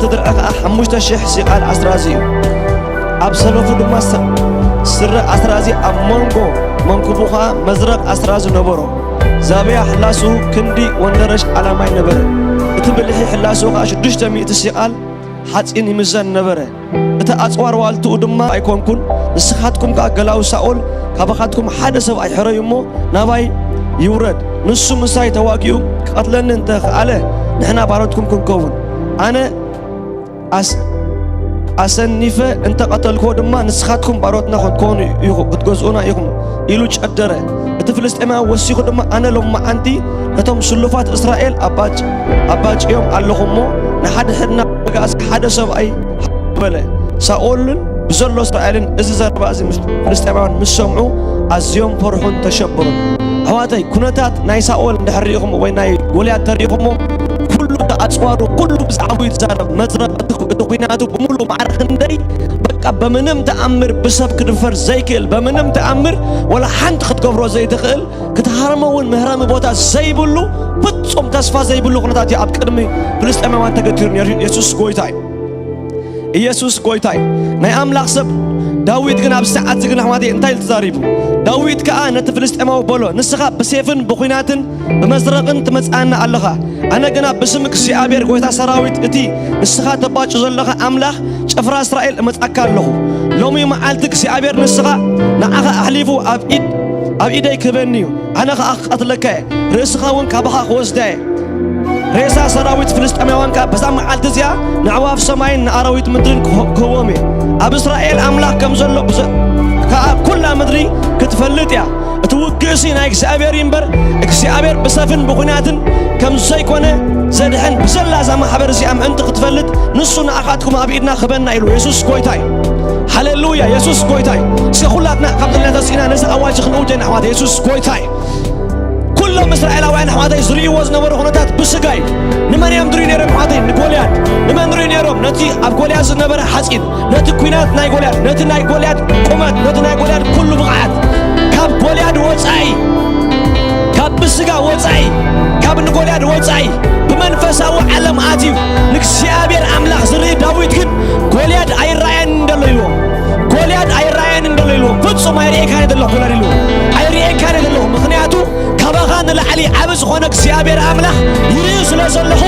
እቲ ድርዒ ኸዓ ሓሙሽተ ሽሕ ሲቓል ኣስራዚ እዩ። ኣብ ሰለፉ ድማ ስ-፣ ስረ ኣስራዚ፣ ኣብ መንጎ መንኩቡ ኸዓ መዝረቕ ኣስራዚ ነበሮ። ዛብያ ሕላሱ ክንዲ ወንደረሽ ዓላማይ ነበረ። እቲ ብልሒ ሕላሱ ኸዓ ሽዱሽተ ሚእቲ ሲቓል ሓጺን ይምዘን ነበረ። እቲ ኣጽዋር ዋልትኡ ድማ ኣይኮንኩን፣ ንስኻትኩም ከኣ ገላዉ ሳኦል ካባኻትኩም ሓደ ሰብኣይ ሕረዩ እሞ ናባይ ይውረድ፣ ንሱ ምሳይ ተዋጊኡ ክቐትለኒ እንተ ኸኣለ ንሕና ባሮትኩም ክንከውን። ኣነ ኣስ-፣ ኣሰኒፈ እንተ ቐተልክዎ ድማ ንስኻትኩም ባሮትና ክትኮኑ ኢኹ፣ ክትገዝኡና ኢኹም ኢሉ ጨደረ። እቲ ፍልስጤማዊ ወሲኹ ድማ ኣነ ሎመዓንቲ ነቶም ስሉፋት እስራኤል ኣባጭ-፣ ኣባጭዮም ኣለኹ እሞ ንሓድሕድና በጋእሲ ሓደ ሰብኣይ በለ። ሳኦልን ብዘሎ እስራኤልን እዚ ዘረባ እዚ ምስ ፍልስጤማውያን ምስ ሰምዑ ኣዝዮም ፈርሑን ተሸበሩን። ኣሕዋተይ፣ ኩነታት ናይ ሳኦል እንድሕር ርኢኹም ወይ ናይ ጎልያድ ተርኢኹሞ፣ ኩሉ እቲ ኣጽዋሩ፣ ኩሉ ብዛዕባኡ ይዛረብ። መዝረብ እቲ፣ እቲ ኩናቱ ብምሉእ ማዕረ ክንደይ በቃ በምንም ተኣምር ብሰብ ክድፈር ዘይክእል፣ በምንም ተኣምር ወላ ሓንቲ ክትገብሮ ዘይትኽእል፣ ክትሃርሞ እውን መህረሚ ቦታ ዘይብሉ፣ ፍጹም ተስፋ ዘይብሉ ኩነታት እዩ ኣብ ቅድሚ ፍልስጤማውያን ተገቲሩ ነይሩ። የሱስ ጎይታ እዩ። ኢየሱስ ጎይታ እዩ። ናይ ኣምላኽ ሰብ ዳዊት ግን ኣብዚ ሰዓት እዚ ግን ኣሕዋተይ እንታይ ኢሉ ተዛሪቡ? ዳዊት ከኣ ነቲ ፍልስጤማዊ በሎ፣ "ንስኻ ብሴፍን ብኹናትን ብመዝረቕን ትመጽኣና ኣለኻ። ኣነ ግና ብስም እግዚኣብሔር ጎይታ ሰራዊት እቲ ንስኻ ተባጩ ዘለኻ ኣምላኽ ጭፍራ እስራኤል እመጽኣካ ኣለኹ። ሎሚ መዓልቲ እግዚኣብሔር ንስኻ ንዓኻ ኣሕሊፉ ኣብ ኢድ፣ ኣብ ኢደይ ክህበኒ እዩ። ኣነ ኸኣ ክቐትለካ እየ። ርእስኻ እውን ካባኻ ክወስዳ እየ። ሬሳ ሰራዊት ፍልስጤማውያን ከኣ በዛ መዓልቲ እዚኣ ንኣዕዋፍ ሰማይን ንኣራዊት ምድርን ክህ-፣ ክህቦም እየ። ኣብ እስራኤል ኣምላኽ ከም ዘሎ ብዘ-፣ ከኣ ኩላ ምድሪ ክትፈልጥ እያ። እቲ ውግእሲ ናይ እግዚኣብሔር እዩ እምበር፣ እግዚኣብሔር ብሰፍን ብኹናትን ከም ዘይኮነ ዘድሕን ብዘላ እዛ ማሕበር እዚኣ ምእንቲ ክትፈልጥ፣ ንሱ ንኣኻትኩም ኣብ ኢድና ክህበና ኢሉ። የሱስ ጎይታ እዩ። ሃሌሉያ! የሱስ ጎይታ እዩ። እስከ ኩላትና ካብ ዘለና ተሲእና ነዚ ኣዋጅ ክንእውጅ ኢና ኣሕዋት። የሱስ ጎይታ እዩ። ኩሎም እስራኤላውያን ኣሕዋተይ ዝርእይዎ ዝነበሩ ኩነታት ብስጋ እዩ። ንመን እዮም ዝርእዩ ነይሮም ኣሕዋተይ? ንጎልያድ። ንመን ዝርእዩ ነይሮም? ነቲ ኣብ ጎልያድ ዝነበረ ሓፂን፣ ነቲ ኲናት ናይ ጎልያድ፣ ነቲ ናይ ጎልያድ ቁመት፣ ነቲ ናይ ጎልያድ ኩሉ ብቕዓት። ካብ ጎልያድ ወፃኢ፣ ካብ ብስጋ ወፃኢ፣ ካብ ንጎልያድ ወፃኢ፣ ብመንፈሳዊ ዓለም ኣትዩ ንእግዚኣብሔር ኣምላኽ ዝርኢ ዳዊት ግን፣ "ጎልያድ ኣይረኣየንን ዘሎ" ኢልዎ። "ጎልያድ ኣይረኣየንን ዘሎ" ኢልዎ። "ፍጹም ኣይርእየካን እየ ዘለኹ" ጎልያድ ኢልዎ። "ኣይርእየካን እየ ዘለኹ፣ ምኽንያቱ ካባኻ ንላዕሊ ዓቢ ዝኾነ እግዚኣብሔር ኣምላኽ ይርኢ ስለ ዘለኹ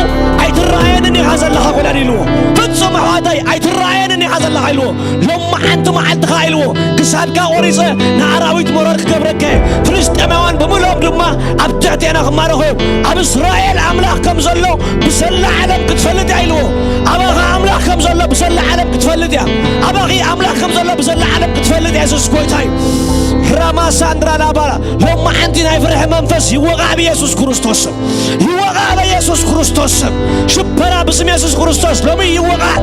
ኣይትረኣየንን ኢኻ ዘለኻ" ጎልያድ ኢልዎ። "ፍጹም ኣሕዋተይ ኣይትረኣየንን ኢኻ ዘለኻ" ኢልዎ። "ሎማዓንቲ መዓልቲ ኸኣ" ኢልዎ፣ "ክሳድካ ቖሪጸ ንኣራዊት መሮር ክገብረካ እየ፣ ፍልስጤማውያን ብምልኦም ድማ ኣብ ትሕቴና ክማረኹ እዮም። ኣብ እስራኤል ኣምላኽ ከም ዘሎ ብዘላ ዓለም ክትፈልጥ እያ" ኢልዎ። "ኣባኻ ኣምላኽ ከም ዘሎ ብዘላ ዓለም ክትፈልጥ እያ። ኣባኺ ኣምላኽ ከም ዘሎ ብዘላ ዓለም ክትፈልጥ እያ" የሱስ ጎይታ እዩ። ራማ ሳንድራ ላባራ፣ ሎማዓንቲ ናይ ፍርሒ መንፈስ ይወቓዕ ብየሱስ ክርስቶስ ስም። ይወቓዕ በየሱስ ክርስቶስ ስም። ሽበራ ብስም የሱስ ክርስቶስ ሎሚ ይወቓዕ።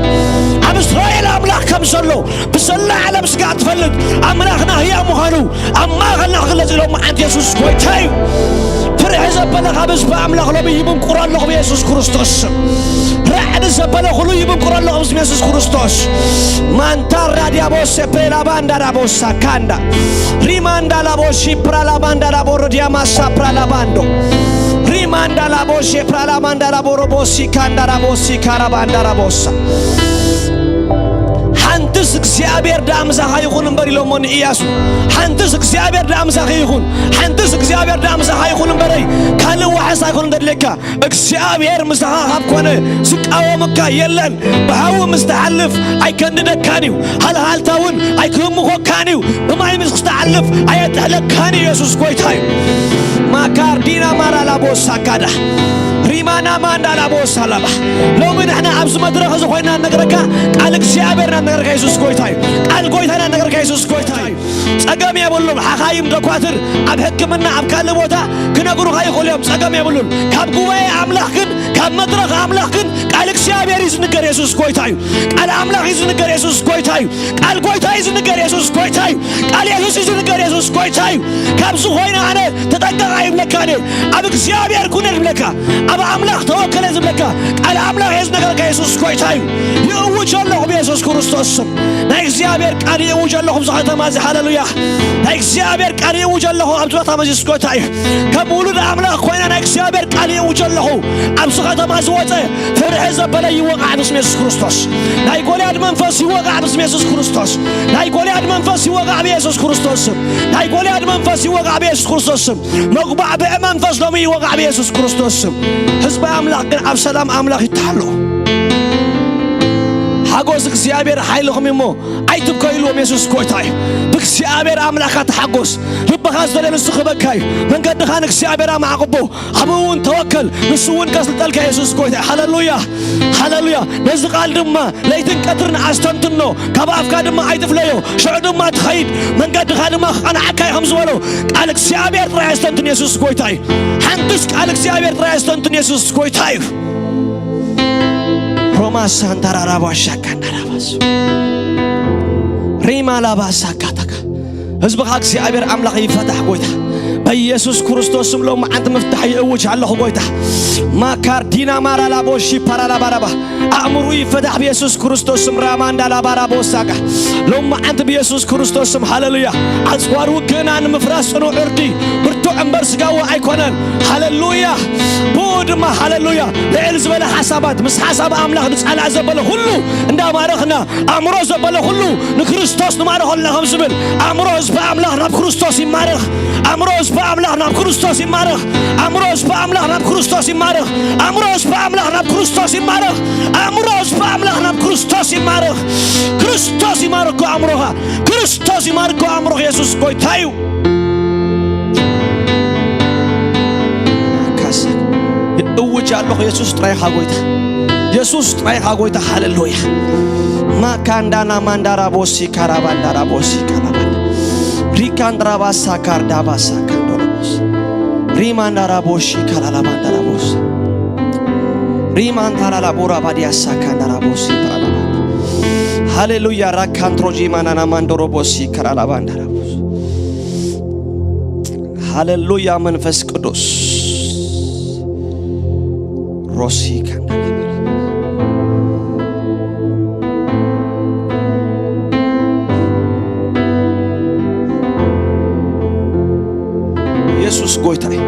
ኣብ እስራኤል ኣምላኽ ከም ዘሎ ብሰላ ዓለም ስጋዕ ትፈልጥ፣ ኣምላኽና ህያው ምዃኑ ኣብ ማእኸልና ክግለጽ ኢሎም መዓንት የሱስ ጎይታ እዩ። ፍርሒ ዘበለ ካብ ህዝቢ ኣምላኽ ሎሚ ይምንቁር ኣለኹ ብየሱስ ክርስቶስ ስም። ራዕዲ ዘበለ ኩሉ ይምንቁር ኣለኹ ብስም የሱስ ክርስቶስ። ማንታ ራዲያቦስ ፕሬላባንዳ ዳቦሳ ካንዳ ሪማንዳ ላቦ ሺፕራ ላባንዳ ላቦ ረዲያማሳ ፕራ ላባንዶ ሪማንዳ ላቦ ሼፕራ ላባንዳ ላቦ ሮቦሲ ካንዳ ላቦሲ ካራባንዳ ላቦሳ። ሓንትስ እግዚኣብሔር ደኣ ምሳኻ ይኹን እምበር ኢሎሞ ንኢያሱ። ሓንትስ እግዚኣብሔር ደኣ ምሳኺ ይኹን፣ ሓንትስ እግዚኣብሔር ደኣ ምሳኻ ይኹን እምበረይ፣ ካልእ ዋሕስ ኣይኮነን ዘድልየካ። እግዚኣብሔር ምሳኻ ካብ ኮነ ዝቃወመካ የለን። ብሃዊ ምስ ትሓልፍ ኣይከንድደካን እዩ። ሃልሃልታ እውን ኣይክህምኾካን እዩ። ብማይ ምስ ክትሓልፍ ኣየጥሕለካን እዩ። የሱስ ጎይታ እዩ። ማካርዲና ማራ ላቦሳ ካዳ ሪማና ማንዳ ላቦሳ ላባ። ሎሚ ንሕና ኣብዚ መድረኽ እዚ ኮይና ንነግረካ፣ ቃል እግዚኣብሔር ኢና ንነግረካ። የሱስ ጎይታ እዩ። ቃል ጎይታ ኢና ንነግረካ። የሱስ ጎይታ እዩ። ጸገም የብሉን። ሓኻይም፣ ደኳትር ኣብ ሕክምና ኣብ ካልእ ቦታ ክነግሩኻ ይኽእሉ እዮም። ጸገም የብሉን። ካብ ጉባኤ ኣምላኽ ግን፣ ካብ መድረኽ ኣምላኽ ግን ቃል እግዚኣብሔር እዩ ዝንገር። የሱስ ጎይታ እዩ። ቃል ኣምላኽ እዩ ዝንገር። የሱስ ጎይታ እዩ። ቃል ጎይታ እዩ ዝንገር። የሱስ ጎይታ እዩ። ቃል የሱስ እዩ ዝንገር። የሱስ ጎይታ እዩ። ካብዚ ኮይነ ኣነ ተጠንቀቕ ኣይብለካን እየ። ኣብ እግዚኣብሔር ኩነ ዝብለካ፣ ኣብ ኣምላኽ ተወከለ ዝብለካ፣ ቃል ኣምላኽ እየ ዝነገረካ። የሱስ ጎይታ እዩ። ይእውጅ ኣለኹ ብየሱስ ክርስቶስ ስም። ናይ እግዚኣብሔር ቃል ይእውጅ ኣለኹ ኣብዚ ከተማ እዚ። ሃሌሉያ። ናይ እግዚኣብሔር ቃል ይእውጅ ኣለኹ ኣብዚ ቦታ። የሱስ ጎይታ እዩ። ከም ውሉድ ኣምላኽ ኮይነ ናይ እግዚኣብሔር ቃል ይእውጅ ኣለኹ። ኣብዚ ከተማ ዝወጸ ፍርሒ ዘበለ ይወቓዕ ብስም የሱስ ክርስቶስ። ናይ ጎልያድ መንፈስ ይወቓዕ ብስም የሱስ ክርስቶስ። ናይ ጎልያድ መንፈስ ይወቓዕ ብየሱስ ክርስቶስ ስም። ናይ ጎልያድ መንፈስ ይወቓዕ ብየሱስ ክርስቶስ ስም። መጉባዕብዒ መንፈስ ሎሚ ይወቓዕ ብየሱስ ክርስቶስ ስም። ህዝቢ ኣምላኽ ግን ኣብ ሰላም ኣምላኽ ይተሃሎ። ሓጎስ እግዚኣብሔር ሓይልኹም እሞ ኣይትብከይልዎም። የሱስ ጎይታ እዩ። ብእግዚኣብሔር ኣምላኽካ ተሓጎስ። ልብኻ ዝደልዮ ንሱ ክበካ እዩ። መንገድኻ ንእግዚኣብሔር ኣማዕቕቦ። ኣብኡ እውን ተወከል፣ ንሱ እውን ከስልጠልካ። የሱስ ጎይታ። ሃሌሉያ፣ ሃሌሉያ። ነዚ ቃል ድማ ለይትን ቀትርን ኣስተንትኖ፣ ካብ ኣፍካ ድማ ኣይትፍለዮ። ሽዑ ድማ ትኸይድ፣ መንገድኻ ድማ ክቐንዓካ እዩ ከም ዝበሎ ቃል እግዚኣብሔር ጥራይ ኣስተንትን። የሱስ ጎይታ እዩ። ሓንትስ ቃል እግዚኣብሔር ጥራይ ኣስተንትን። የሱስ ጎይታ እዩ። ሮማ ሳንታራራባ ሻካንዳራባስ ሪማ ላባ ሳካታካ ህዝብኻ እግዚኣብሔር ኣምላኽ ይፈታሕ ጎይታ። በኢየሱስ ክርስቶስ ስም ሎመዓንቲ ምፍታሕ ይእውጅ ኣለኹ ጎይታ። ማካር ዲና ማራ ላቦሺ ፓራላባራባ ኣእምሩ ይፈታሕ ብኢየሱስ ክርስቶስ ስም። ራማንዳ ላባራ ቦሳጋ ሎመዓንቲ ብኢየሱስ ክርስቶስ ስም። ሃሌሉያ። ኣጽዋር ውግእና ንምፍራስ ጽኑዕ ዕርዲ ብርቱዕ እምበር ስጋዊ ኣይኮነን። ሃሌሉያ። ብኡ ድማ ሃሌሉያ ልዕል ዝበለ ሓሳባት ምስ ሓሳብ ኣምላኽ ንጻላእ ዘበለ ኩሉ እንዳማረኽና ኣእምሮ ዘበለ ኩሉ ንክርስቶስ ንማርኾ ኣለና ከም ዝብል ኣእምሮ ህዝቢ ኣምላኽ ናብ ክርስቶስ ይማረኽ። ኣእምሮ ህዝቢ ኣምላኽ ናብ ክርስቶስ ይማረኽ። ኣእምሮ ህዝቢ ኣምላኽ ናብ ክርስቶስ ይማረኽ። ኣእምሮ ህዝቢ ኣምላኽ ናብ ክርስቶስ ይማረኽ። ኣእምሮ ህዝቢ ኣምላኽ ናብ ክርስቶስ ይማረኽ። ክርስቶስ ይማርኮ ኣእምሮኻ። ክርስቶስ ይማርኮ ኣእምሮኻ። የሱስ ጎይታ እዩ። ካሰ እውጅ ኣለኹ። የሱስ ጥራይ ኢኻ ጎይታ። የሱስ ጥራይ ኢኻ ጎይታ። ሃሌሉያ። ማካንዳና ማንዳራ ቦሲ ካራባንዳራ ቦሲ ካራባንዳ ሪካንድራባ ሳካርዳባ ሳካንዶሮቦስ ሪማንዳራ ቦሺ ካላላባንዳራ ቦስ ሪማንታራላ ቦራ ባዲያ ሳካንዳራ ቦሲ ካራላባንዳ ሃሌሉያ። ራካንትሮጂ ማናና ማንዶሮ ቦሲ ካራላባንዳራ ቦስ ሃሌሉያ። መንፈስ ቅዱስ ሮሲ ካንዳላባንዳ የሱስ ጎይታ እዩ።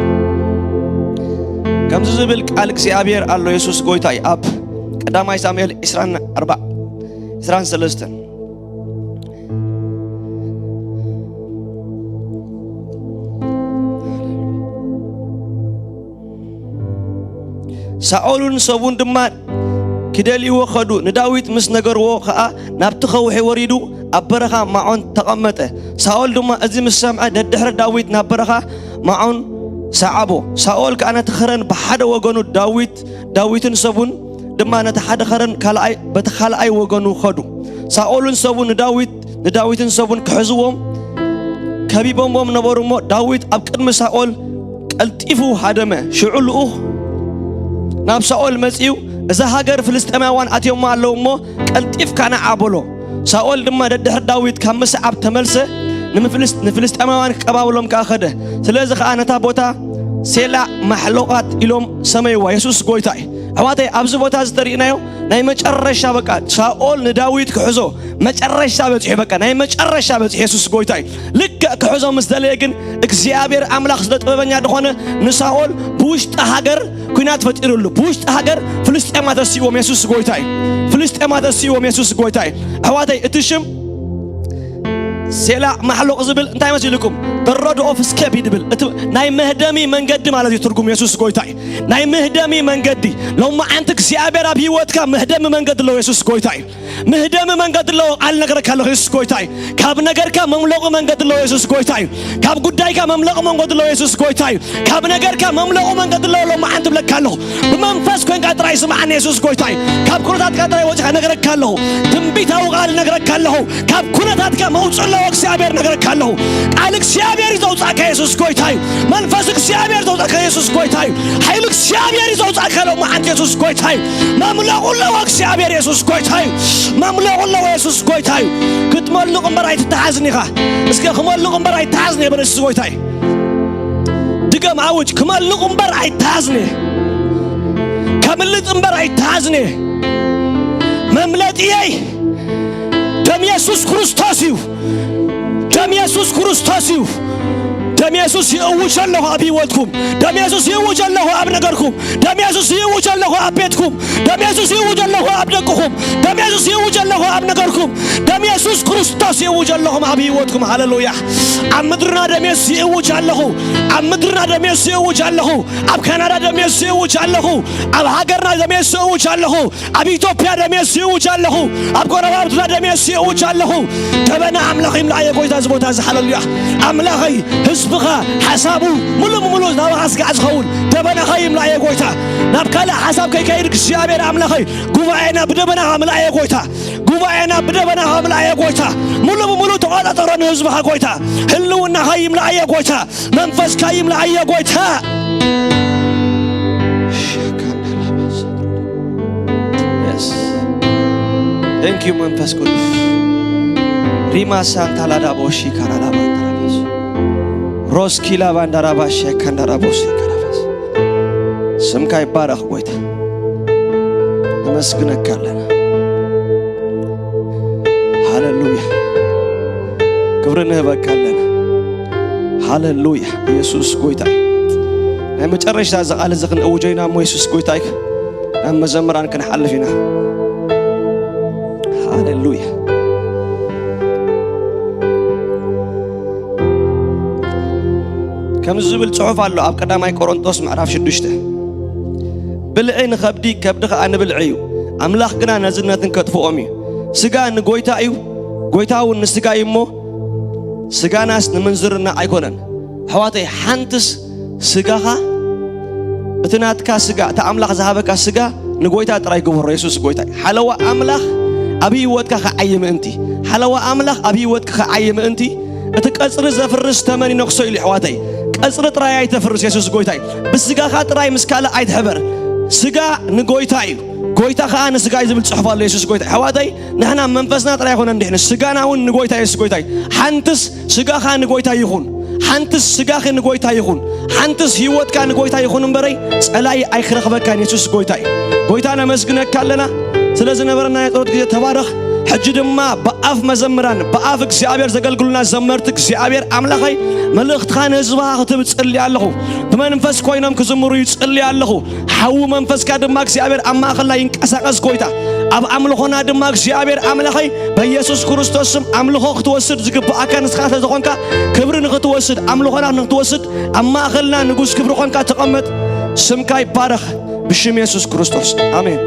ከምዚ ዝብል ቃል እግዚኣብሔር ኣሎ። የሱስ ጎይታ እዩ። ኣብ ቀዳማይ ሳሙኤል ዕስራን ኣርባዕ፣ ዕስራን ሰለስተን። ሳኦልን ሰቡን ድማ ክደልይዎ ኸዱ። ንዳዊት ምስ ነገርዎ ኸኣ፣ ናብቲ ኸውሒ ወሪዱ ኣብ በረኻ ማዖን ተቐመጠ። ሳኦል ድማ እዚ ምስ ሰምዐ፣ ደድሕሪ ዳዊት ናብ በረኻ ማዖን ሰዓቦ። ሳኦል ከኣ ነቲ ኸረን ብሓደ ወገኑ ዳዊት፣ ዳዊትን ሰቡን ድማ ነቲ ሓደ ኸረን ካልኣይ፣ በቲ ካልኣይ ወገኑ ኸዱ። ሳኦልን ሰቡን ንዳዊት፣ ንዳዊትን ሰቡን ክሕዝዎም ከቢቦምዎም ነበሩ እሞ፣ ዳዊት ኣብ ቅድሚ ሳኦል ቀልጢፉ ሃደመ። ሽዑ ልኡኽ ናብ ሳኦል መጺኡ፣ "እዛ ሃገር ፍልስጤማውያን ኣትዮማ ኣለዉ እሞ፣ ቀልጢፍካ ንዓ" በሎ። ሳኦል ድማ ደድሕሪ ዳዊት ካብ ምስዓብ ተመልሰ፣ ንምፍልስ-፣ ንፍልስጤማውያን ክቀባብሎም ከኣ ኸደ። ስለዚ ኸኣ ነታ ቦታ ሴላ ማሕሎቓት ኢሎም ሰመይዋ። የሱስ ጎይታ እዩ። ኣሕዋተይ፣ ኣብዚ ቦታ እዚ ተሪእናዮ ናይ መጨረሻ፣ በቃ፣ ሳኦል ንዳዊት ክሕዞ መጨረሻ በጺሑ፣ በቃ፣ ናይ መጨረሻ በጺሑ። የሱስ ጎይታ እዩ። ልክዕ ክሕዞ ምስ ደለየ ግን፣ እግዚኣብሔር ኣምላኽ ስለ ጥበበኛ ዝኾነ፣ ንሳኦል ብውሽጢ ሃገር ኲናት ፈጢሩሉ። ብውሽጢ ሃገር ፍልስጤማ ተሲእዎም። የሱስ ጎይታ እዩ። ፍልስጤማ ተሲእዎም። የሱስ ጎይታ እዩ። ኣሕዋተይ፣ እቲ ሽም ሴላ ማሕሎቕ ዝብል እንታይ መሲልኩም? The road of escape ይድብል። እቲ ናይ መህደሚ መንገዲ ማለት እዩ ትርጉም። የሱስ ጎይታ እዩ። ናይ መህደሚ መንገዲ። ሎማዓንቲ እግዚኣብሔር ኣብ ህይወትካ መህደሚ መንገዲ ኣለዎ። የሱስ ጎይታ እዩ። መህደሚ መንገዲ ኣለዎ። ቃል ነግረካ ኣለኹ። የሱስ ጎይታ እዩ። ካብ ነገርካ መምለቑ መንገዲ ኣለዎ። የሱስ ጎይታ እዩ። ካብ ጉዳይካ መምለቑ መንገዲ ኣለዎ። የሱስ ጎይታ እዩ። ካብ ነገርካ መምለቑ መንገዲ ኣለዎ። ሎማዓንቲ እብለካ ኣለኹ። ብመንፈስ ኮይንካ ጥራይ ስምዓኒ። የሱስ ጎይታ እዩ። ካብ ኩነታትካ ጥራይ ወጺኻ ነግረካ ኣለኹ። ትንቢታዊ ቃል ነግረካ ኣለኹ። ካብ ኩነታትካ መውጽእ ኣለዎ። እግዚኣብሔር ነግረካ ኣለኹ። ቃል እግዚኣብሔር እዩ ዘውጻእካ። የሱስ ጎይታ እዩ። መንፈስ እግዚኣብሔር ዘውጻእካ። የሱስ ጎይታ እዩ። ሓይሊ እግዚኣብሔር እዩ ዘውጻእካ። ሎማዓንቲ የሱስ ጎይታ እዩ። መምለቑ ኣለዎ። እግዚኣብሔር የሱስ ጎይታ እዩ። መምለቑ ኣለዎ። የሱስ ጎይታ እዩ። ክትመልቕ እምበር ኣይትተሓዝን ኢኻ። እስከ ክመልቕ እምበር ኣይተሓዝን እየ በል። የሱስ ጎይታ እዩ። ድገም፣ ኣውጅ። ክመልቕ እምበር ኣይተሓዝን እየ። ከምልጥ እምበር ኣይተሓዝን እየ። መምለጥየይ ደም የሱስ ክርስቶስ እዩ። ደም የሱስ ክርስቶስ እዩ። ደም የሱስ ይእውጅ ኣለኹ ኣብ ህይወትኩም። ደም የሱስ ይእውጅ ኣለኹ ኣብ ነገርኩም። ደም የሱስ ይእውጅ ኣለኹ ኣብ ቤትኩም። ደም የሱስ ይእውጅ ኣለኹ ኣብ ደቅኹም። ደም የሱስ ይእውጅ ኣለኹ ኣብ ነገርኩም። ደም የሱስ ክርስቶስ ይእውጅ ኣለኹም ኣብ ህይወትኩም። ሃሌሉያ። ኣብ ምድርና ደም የሱስ ይእውጅ ኣለኹ። ኣብ ምድርና ደም የሱስ ይእውጅ ኣለኹ። ኣብ ካናዳ ደም የሱስ ይእውጅ ኣለኹ። ኣብ ሃገርና ደም የሱስ ይእውጅ ኣለኹ። ኣብ ኢትዮጵያ ደም የሱስ ይእውጅ ኣለኹ። ኣብ ጎረባብትና ደም የሱስ ይእውጅ ኣለኹ። ደበና ኣምላኽ ይምላእ፣ ኣየ ጎይታ፣ እዚ ቦታ እዚ። ሃሌሉያ። ኣምላኸይ፣ ህዝብኻ ሓሳቡ ሙሉ ብሙሉ ናባኻ ስጋዕ ዝኸውን ደበናኻ ይምላእ፣ ኣየ ጎይታ። ናብ ካልእ ሓሳብ ከይከይድ እግዚኣብሔር ኣምላኸይ፣ ጉባኤና ብደበናኻ ምላእ፣ ኣየ ጎይታ። ጉባኤና ብደበናኻ ምላእ፣ ኣየ ጎይታ። ሙሉ ብሙሉ ተቆጻጸሮ ንህዝብኻ ጎይታ። ህልውናኻ ይምላእ፣ ኣየ ጎይታ። መንፈስካ ይምላእ፣ ኣየ ጎይታ። Yes. Thank you መንፈስ ቅዱስ። ሪማ ሳንታ ላዳ ቦሺ ካራላ ባንዳራባስ። ሮስኪላ ባንዳራባሽ ካንዳራቦሲ ካራባስ። ስምካ ይባረኽ ጎይታ። ነመስግነካ ኣለና። ሃሌሉያ። ክብሪ ንህበካ ኣለና። ሃሌሉያ። ኢየሱስ ጎይታ እዩ። ናይ መጨረሻ እዚ ቃል እዚ ክንእውጆ ኢና እሞ ኢየሱስ ጎይታ እዩ። ናብ መዘምራን ክንሓልፍ ኢና። ሃሌሉያ። ከምዚ ዝብል ጽሑፍ ኣሎ ኣብ ቀዳማይ ቆሮንቶስ ምዕራፍ ሽዱሽተ፣ ብልዒ ንኸብዲ፣ ከብዲ ኸኣ ንብልዒ እዩ፣ ኣምላኽ ግና ነዝነትን ከጥፍኦም እዩ። ስጋ ንጎይታ እዩ፣ ጎይታ እውን ንስጋ እዩ እሞ፣ ስጋናስ ንምንዝርና ኣይኮነን። ኣሕዋተይ፣ ሓንትስ ስጋኻ፣ እቲ ናትካ ስጋ፣ እቲ ኣምላኽ ዝሃበካ ስጋ ንጎይታ ጥራይ ግበሮ። የሱስ ጎይታ እዩ። ሓለዋ ኣምላኽ ኣብ ህይወትካ ክዓይ ምእንቲ፣ ሓለዋ ኣምላኽ ኣብ ህይወትካ ክዓይ ምእንቲ፣ እቲ ቀጽሪ ዘፍርስ ተመን ይነክሶ ኢሉ፣ ኣሕዋተይ። ቀጽሪ ጥራይ ኣይተፍርስ፣ የሱስ ጎይታ እዩ። ብስጋኻ ጥራይ ምስ ካልእ ኣይትሕበር። ስጋ ንጎይታ እዩ፣ ጎይታ ኸኣ ንስጋ እዩ ዝብል ጽሑፍ ኣሎ። የሱስ ጎይታ እዩ። ኣሕዋተይ፣ ንሕና መንፈስና ጥራይ ኣይኮነን ድሕኒ፣ ስጋና እውን ንጎይታ የሱስ ጎይታ እዩ። ሓንትስ ስጋኻ ንጎይታ ይኹን፣ ሓንትስ ስጋኺ ንጎይታ ይኹን፣ ሓንትስ ህይወትካ ንጎይታ ይኹን እምበረይ፣ ጸላይ ኣይክረኽበካን። የሱስ ጎይታ እዩ። ጎይታ ነመስግነካ ኣለና ስለ ዝነበረና ናይ ጸሎት ግዜ፣ ተባረኽ። ሕጂ ድማ ብኣፍ መዘምራን፣ ብኣፍ እግዚኣብሔር ዘገልግሉና ዘመርቲ፣ እግዚኣብሔር ኣምላኸይ፣ መልእኽትኻ ንህዝብኻ ክትህብ እጽሊ ኣለኹ። ብመንፈስ ኮይኖም ክዝምሩ ይጽሊ ኣለኹ። ሓዊ መንፈስካ ድማ እግዚኣብሔር ኣብ ማእኸልና ይንቀሳቐስ ጎይታ። ኣብ ኣምልኾና ድማ እግዚኣብሔር ኣምላኸይ፣ በኢየሱስ ክርስቶስ ስም ኣምልኾ ክትወስድ ዝግብኣካ ንስኻ ስለ ዝኾንካ፣ ክብሪ ንኽትወስድ፣ ኣምልኾና ንኽትወስድ፣ ኣብ ማእኸልና ንጉስ ክብሪ ኾንካ ተቐመጥ። ስምካ ይባረኽ ብሽም የሱስ ክርስቶስ። ኣሜን።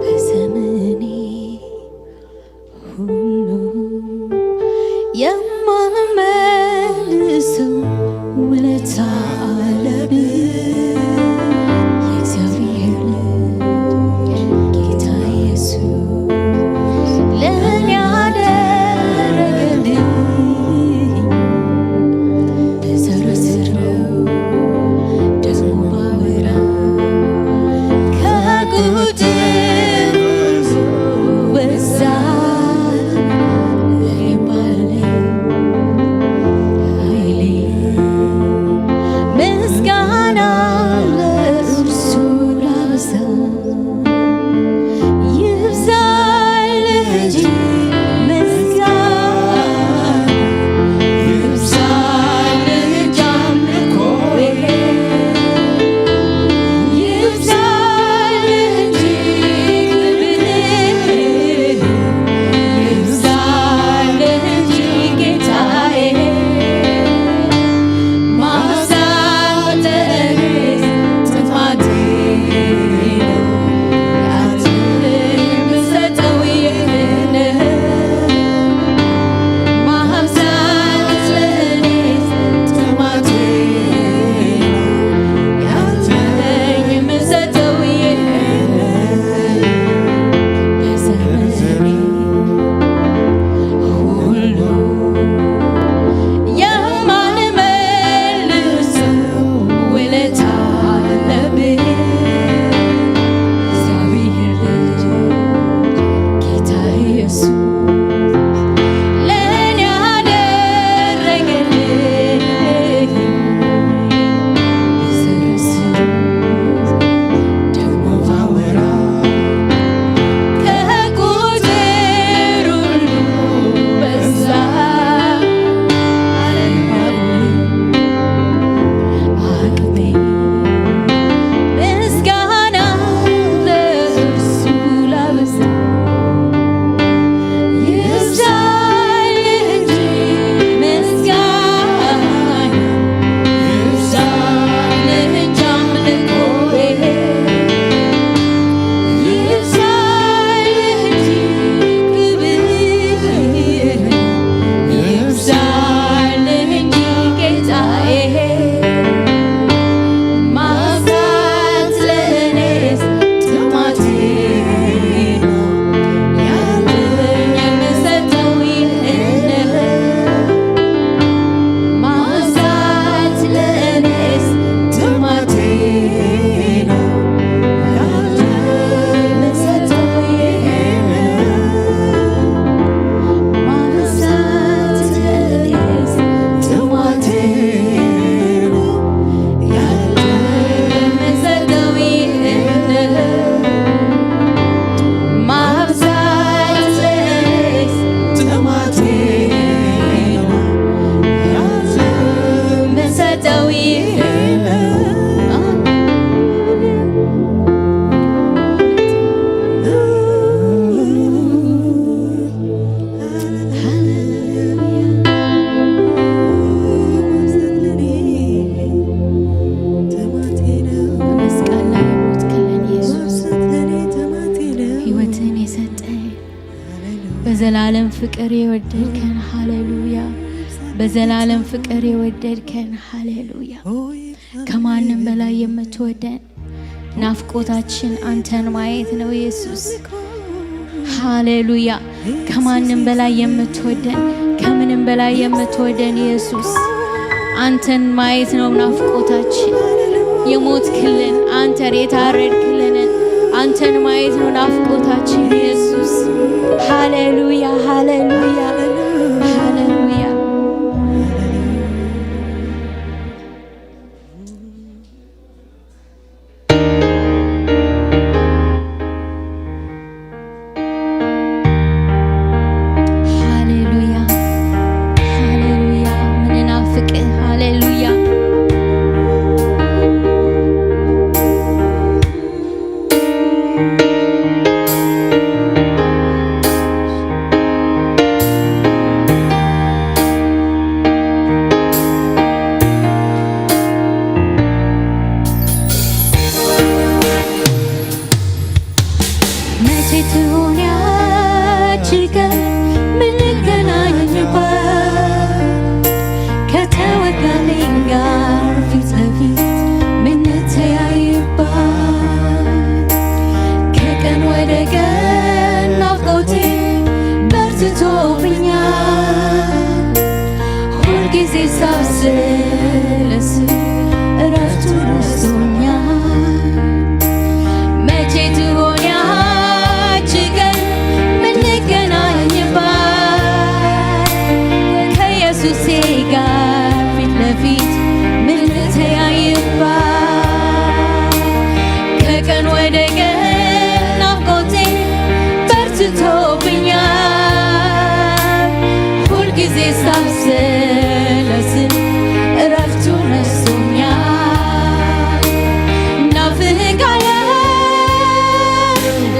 በዘመኔ ሁሉ የማመልሰው ውለታ አለብኝ። የእግዚአብሔር ልጅ ጌታ ኢየሱስ ለእኔ ያደረገልኝ ተዘርዝሮ ፍቅር የወደድከን፣ ሃሌሉያ። በዘላለም ፍቅር የወደድከን፣ ሃሌሉያ። ከማንም በላይ የምትወደን፣ ናፍቆታችን አንተን ማየት ነው ኢየሱስ። ሃሌሉያ። ከማንም በላይ የምትወደን፣ ከምንም በላይ የምትወደን ኢየሱስ፣ አንተን ማየት ነው ናፍቆታችን። የሞትክልን አንተን፣ የታረድክልንን አንተን ማየት ነው ናፍቆታችን ኢየሱስ። ሃሌሉያ፣ ሃሌሉያ፣ ሃሌሉያ። ሃሌሉያ፣ ሃሌሉያ፣ ምንናፍቅህ፣ ሃሌሉያ። መቼ ትሆን ያቺ ቀን ምንገናኝባት? ከተወጋልኝ ጋር ፊት ለፊት ምንተያይባት? ከቀን ወደ ቀን ናፍቆቴ በርትቶብኛል። ሁልጊዜ ሳስለስል እረፍቱ ነስቶኛል። መቼ ትሆን ያቺ ቀን ምንገናኝባት? ከኢየሱሴ ጋር ፊት ለፊት ምንተያይባት? ከቀን ወደ ቀን ናፍቆቴ በርትቶብኛል። ሁልጊዜ ሳብሰለስል እረፍቱ ነስቶኛል። ናፍቃለሁ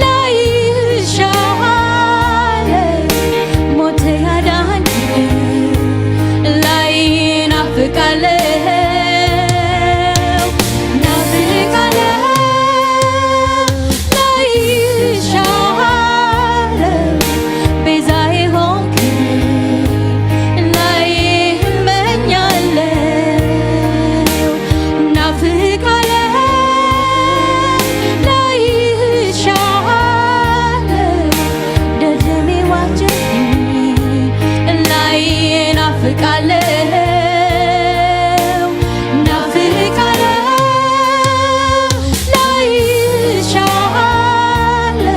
ላይሽ እሻለሁ፣ ሞት ያዳንከኝ ላይ ናፍቃለሁ፣ ናፍቃለሁ ላይሽ እሻለሁ፣ ቤዛዬ ሆንከኝ ላይ እመኛለሁ፣ ናፍቃለሁ ላይሽ እሻለሁ፣ ደጀኔ ዋጀኝ ላይ ናፍቃለሁ፣ ናፍቃለሁ ላይሽ እሻለሁ፣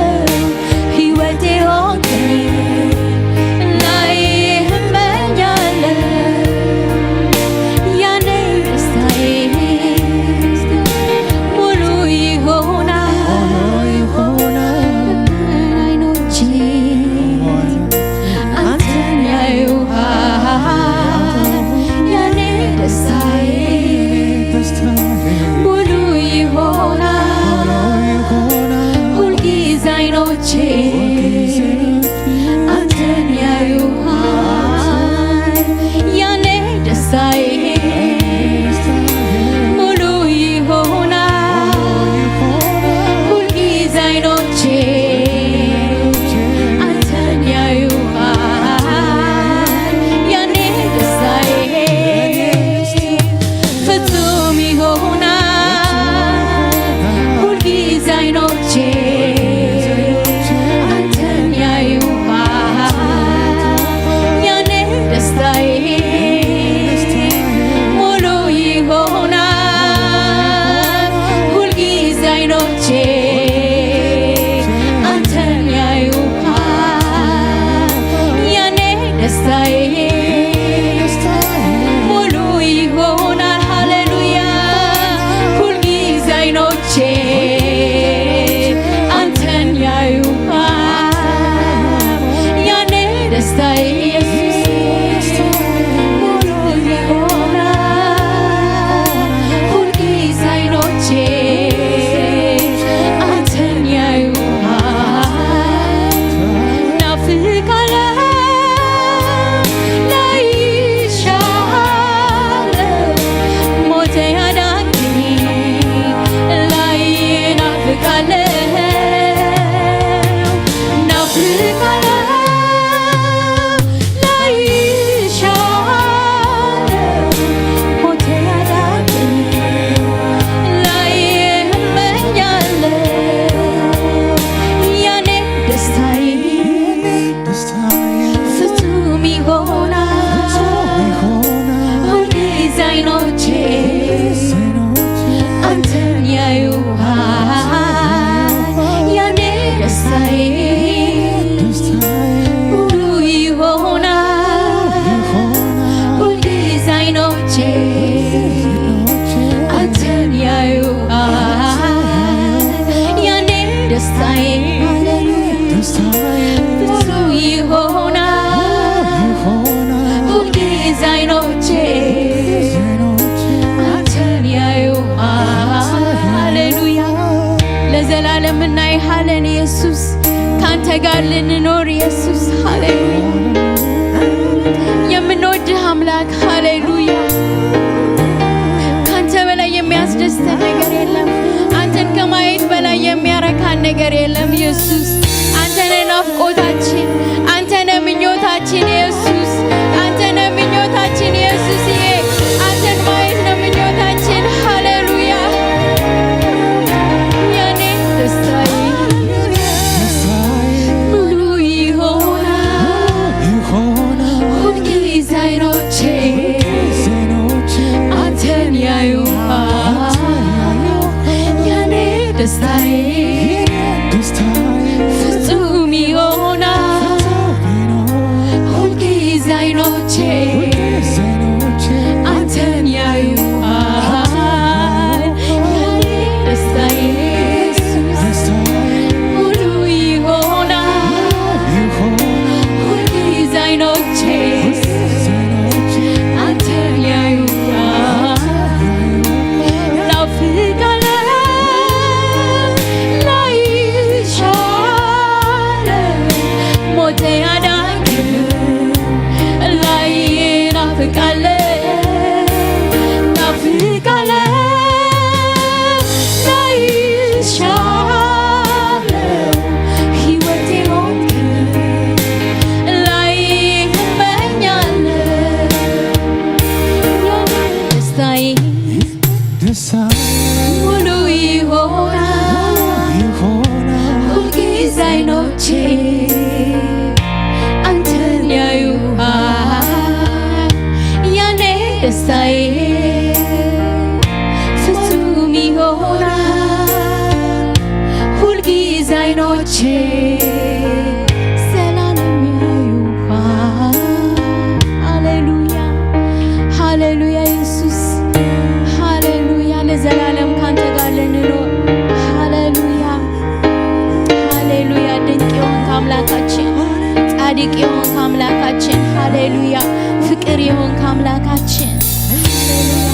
ሕይወቴ ሆንከኝ ላይ እመኛለሁ። ያኔ ደስታዬ ሙሉ ይሆናል። አይኖቼ አንተን ያዩሃል። ያኔ ደስታዬ ሙሉ ይሆናል። ሁልጊዜ አይኖቼ አንተን ያዩሃል። ያኔ ደስታዬ ሙሉ ይሆናል። ሁልጊዜ አይኖቼ አንተን ያዩሃል። ያኔ ደስታዬ ፍጹም ይሆናል። ሁልጊዜ አይኖቼ አንተን ያዩሃል። ያኔ ደስታዬ ሙሉ ይሆናል። ሁልጊዜ አይኖቼ አንተን ያዩሃል። ያኔ ደስታዬ ሙሉ ይሆናል። ሃሌሉያ። ሁልጊዜ አይኖቼ አንተን ያዩሃል። ያኔ ደስታዬ ሙሉ ይሆናል። ሁልጊዜ አይኖቼ አንተን ያዩሃል። ናፍቃለሁ ላይሽ እሻለሁ፣ ሞት ያዳንከኝ ላይ ደስታዬ፣ ደስታዬ፣ ብዙ ይሆናል። ይሆናል። ሁልጊዜ አይኖቼ፣ ሁልጊዜ አይኖቼ፣ አንተን ያዩሃል። ሃሌሉያ። ለዘላለም እናይሃለን ኢየሱስ። ካንተ ጋር ልንኖር ኢየሱስ። ሃሌሉያ። የምንወድህ አምላክ። ሃሌሉያ። ካንተ በላይ የሚያስደስተን ነገር የለም። አንተን ከማየት በላይ የሚያረካን ነገር የለም ኢየሱስ። አንተ ነህ ናፍቆታችን፣ አንተ ነህ ምኞታችን ኢየሱስ። አንተ ነህ ምኞታችን ኢየሱስዬ። አንተን ማየት ነው ምኞታችን። ሃሌሉያ። የኔ ደስታዬ ሙሉ ይሆናል። ሁልጊዜ አይኖቼ አንተን ያዩሃል። የኔ ደስታዬ ፍጹም ይሆናል። ሁልጊዜ አይኖቼ አንተን ያዩሃል። የኔ ደስታዬ ሙሉ ይሆናል። ሁልጊዜ አይኖቼ አንተን ያዩሃል። ናፍቃለሁ ላይሽ አለ ሞቴ አዳንክ ላይ ናፍቃለሁ፣ ናፍቃለሁ ላይሽ አለ ህይወቴ ሆንክ ላይ እመኛለሁ። ደስታዬ ደስታዬ ሙሉ ይሆናል። ይሆናል። ሁልጊዜ አይኖቼ አንተን ያዩሃል። ያኔ ደስታዬ ፍጹም ይሆናል። ሁልጊዜ አይኖቼ ዘላለም ያዩሃል። ሃሌሉያ፣ ሃሌሉያ ኢየሱስ፣ ሃሌሉያ። ለዘላለም ካንተ ጋር ልንኖር። ሃሌሉያ፣ ሃሌሉያ። ድንቅ የሆንክ አምላካችን፣ ጻድቅ የሆንክ አምላካችን፣ ሃሌሉያ። ፍቅር የሆንክ አምላካችን፣ ሃሌሉያ።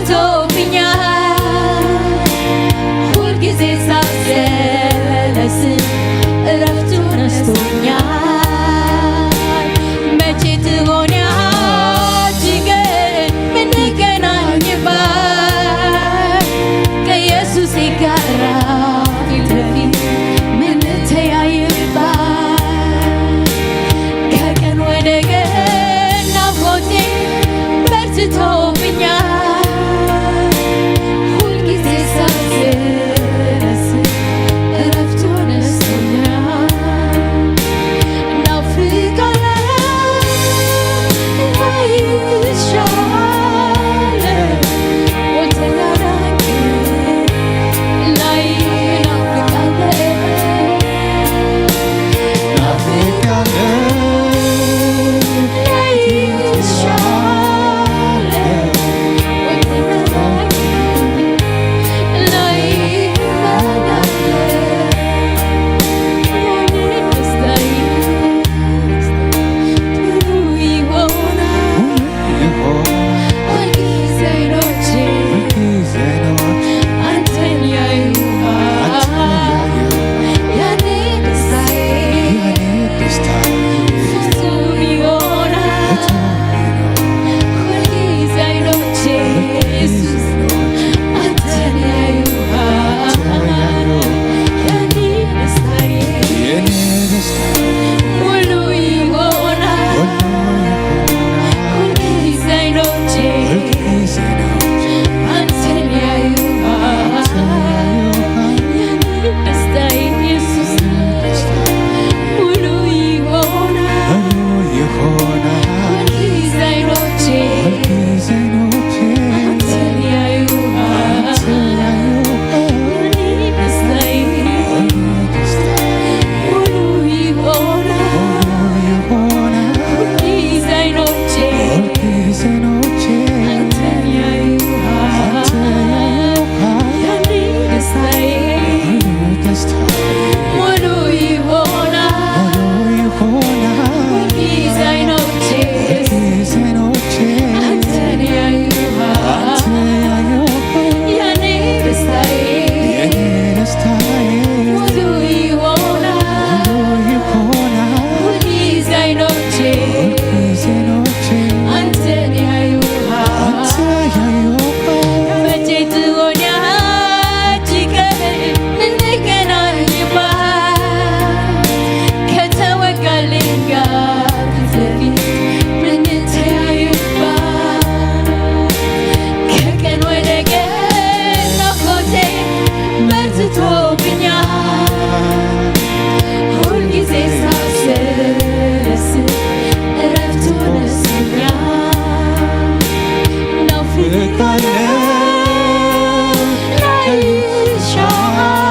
ቶብኛል። ሁልጊዜ ሳሰለስን እረፍቱ ነስቶኛል። መቼ ትሆን ያቺ ቀን ምንገናኝባት? ከኢየሱስ ጋራ ፊት ለፊት ምንተያይባት? ከቀን ወደ ቀን ናፍቆቴ በርትቶብኛል። ሁልጊዜ ሳስብስ እረፍቱ ነስቶኛል። ናፍቃለሁ ላይሽ ይሻላል።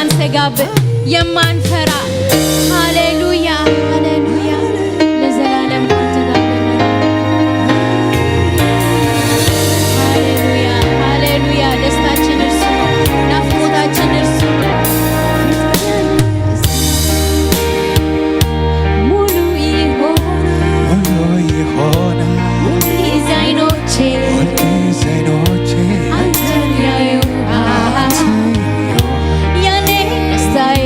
የማንሰጋብእ የማንፈራ። ሃሌሉያ፣ ሃሌሉያ። ለዘላለም አንተ ጋር ነህ። ሃሌሉያ፣ ሃሌሉያ። ደስታችን እርሱ ነው። ናፍቆታችን እርሱ ነው። ሙሉ ይሆናል። ሙሉ ይሆናል። ሁልጊዜ አይኖቼ ሁልጊዜ አይኖቼ አንተን ያዩ። አንተን ያዩ። የኔ ደስታዬ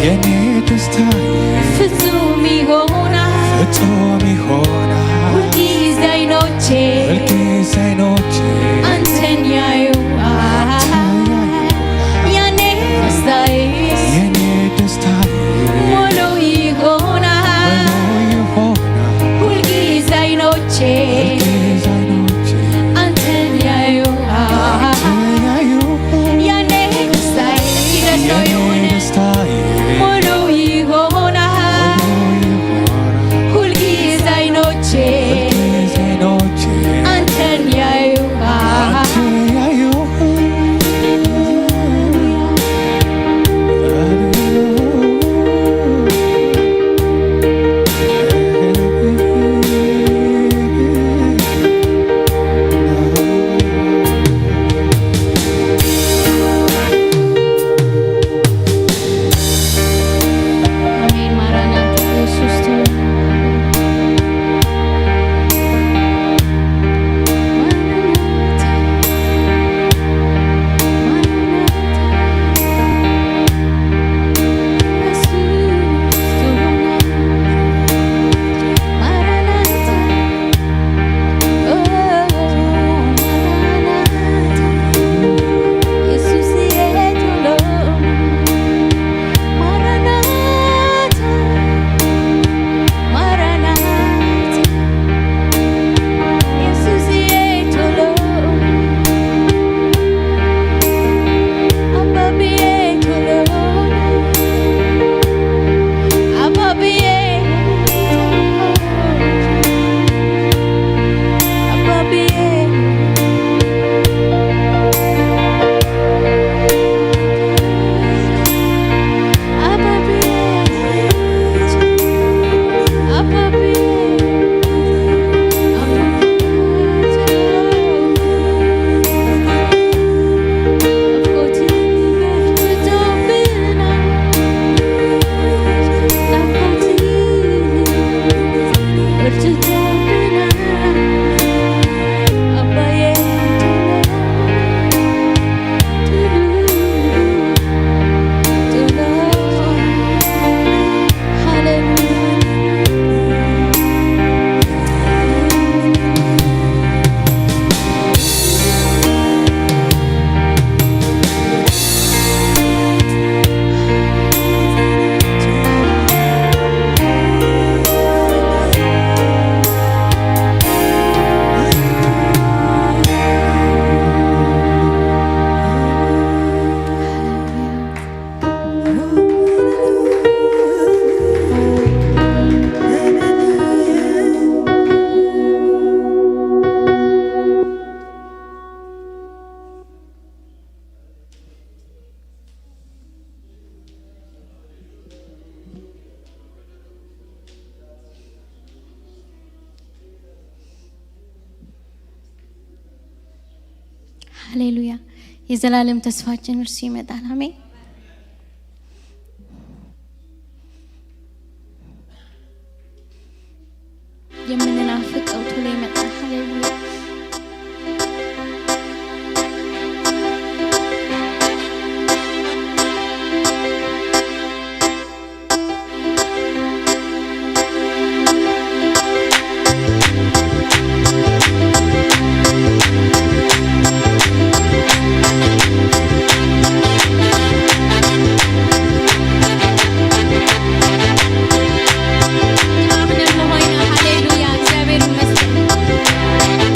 የኔ ደስታዬ ፍጹም ይሆናል። ፍጹም ይሆናል። ሁልጊዜ አይኖቼ ሁልጊዜ አይኖቼ አንተን ያዩ። አንተን ያዩ። የኔ ደስታዬ የኔ ደስታዬ ሙሉ ይሆናል። ሙሉ ይሆናል። ሁልጊዜ አይኖቼ ሁልጊዜ አይኖቼ አንተን ያዩ። አንተን ያዩ። ያኔ ደስታዬ እስኪ ደስታው የኔ ይሁን። ደስታዬ ሙሉ ይሆናል። ሙሉ ይሆናል። ሁልጊዜ አይኖቼ ሁልጊዜ አይኖቼ አንተን ያዩ። አንተን ያዩ። አሜን። ማራናታ ኢየሱስ ተወልደ። ሃሌሉያ። የዘላለም ተስፋችን እርሱ ይመጣል። አሜን። የምንናፍቀው ቶሎ ይመጣል። ሃሌሉያ። ሃሌሉያ፣ እግዚአብሔር ይመስገን።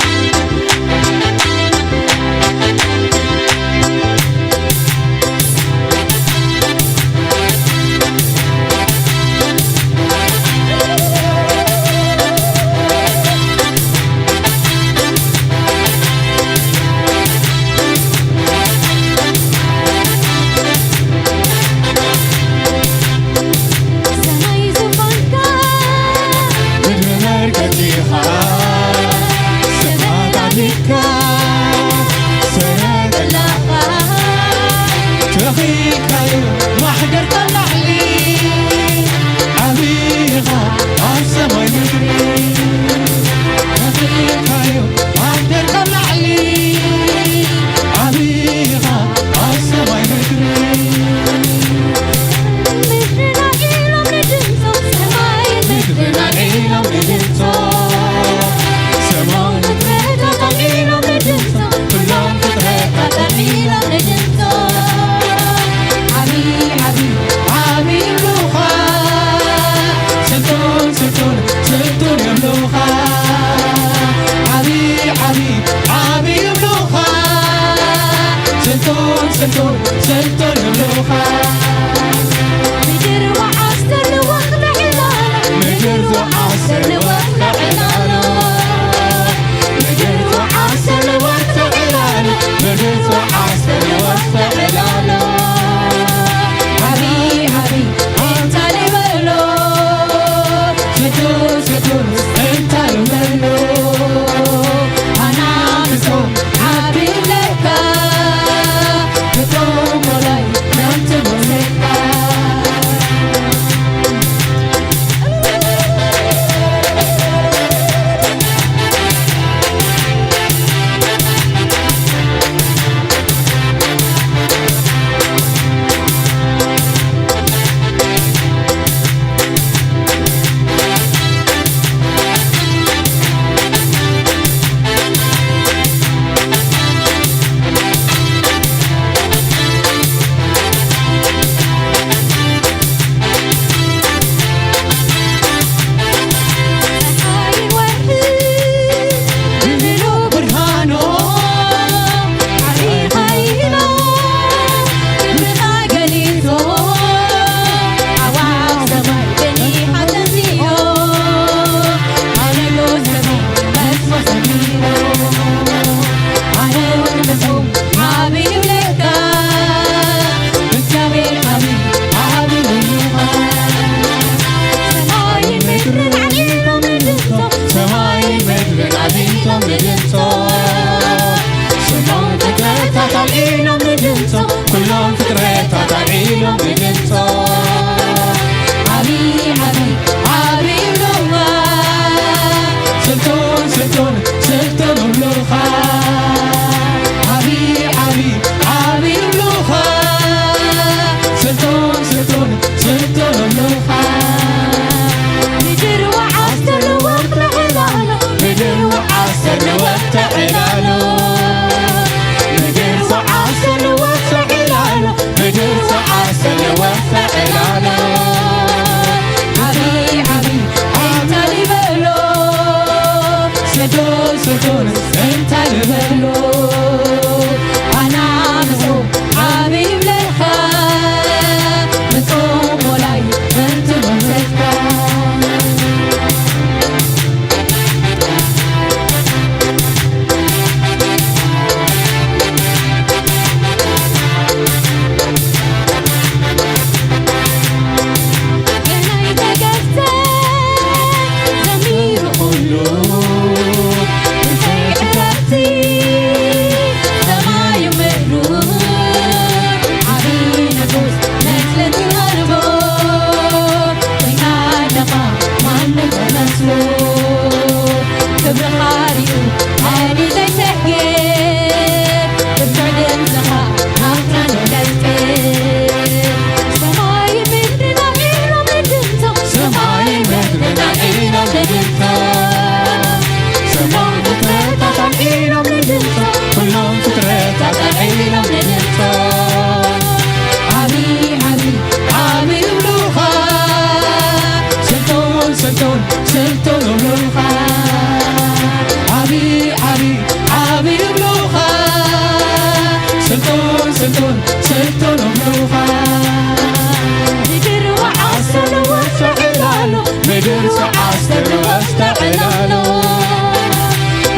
ምድር ሰዓት ተርወስ ተዕላሎ፣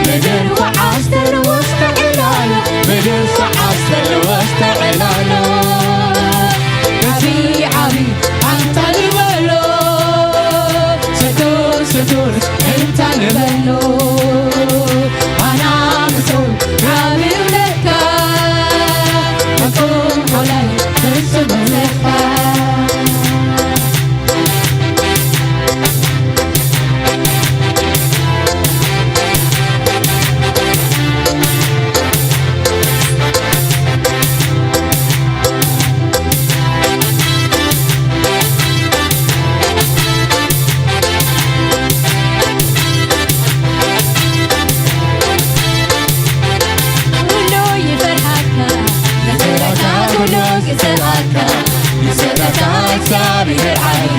ምድር ሰዓት ተርወስ ተዕላሎ፣ ምድር ሰዓት ተርወስ ተዕላሎ። ዓቢ ዓቢ ኣንታ ንበሎ፣ ሰቶር ሰቶር እንታ ንበሎ፣ ኣና ምሶም ዓቢ ይብለካ፣ ኣቶም ሓላይ ተስምለካ። ኩሉ ይፈርሃካ፣ ንፍረታ ኩሉ ይስእኣካ። ይስእኣካ እግዚኣብሔር ዓቢ፣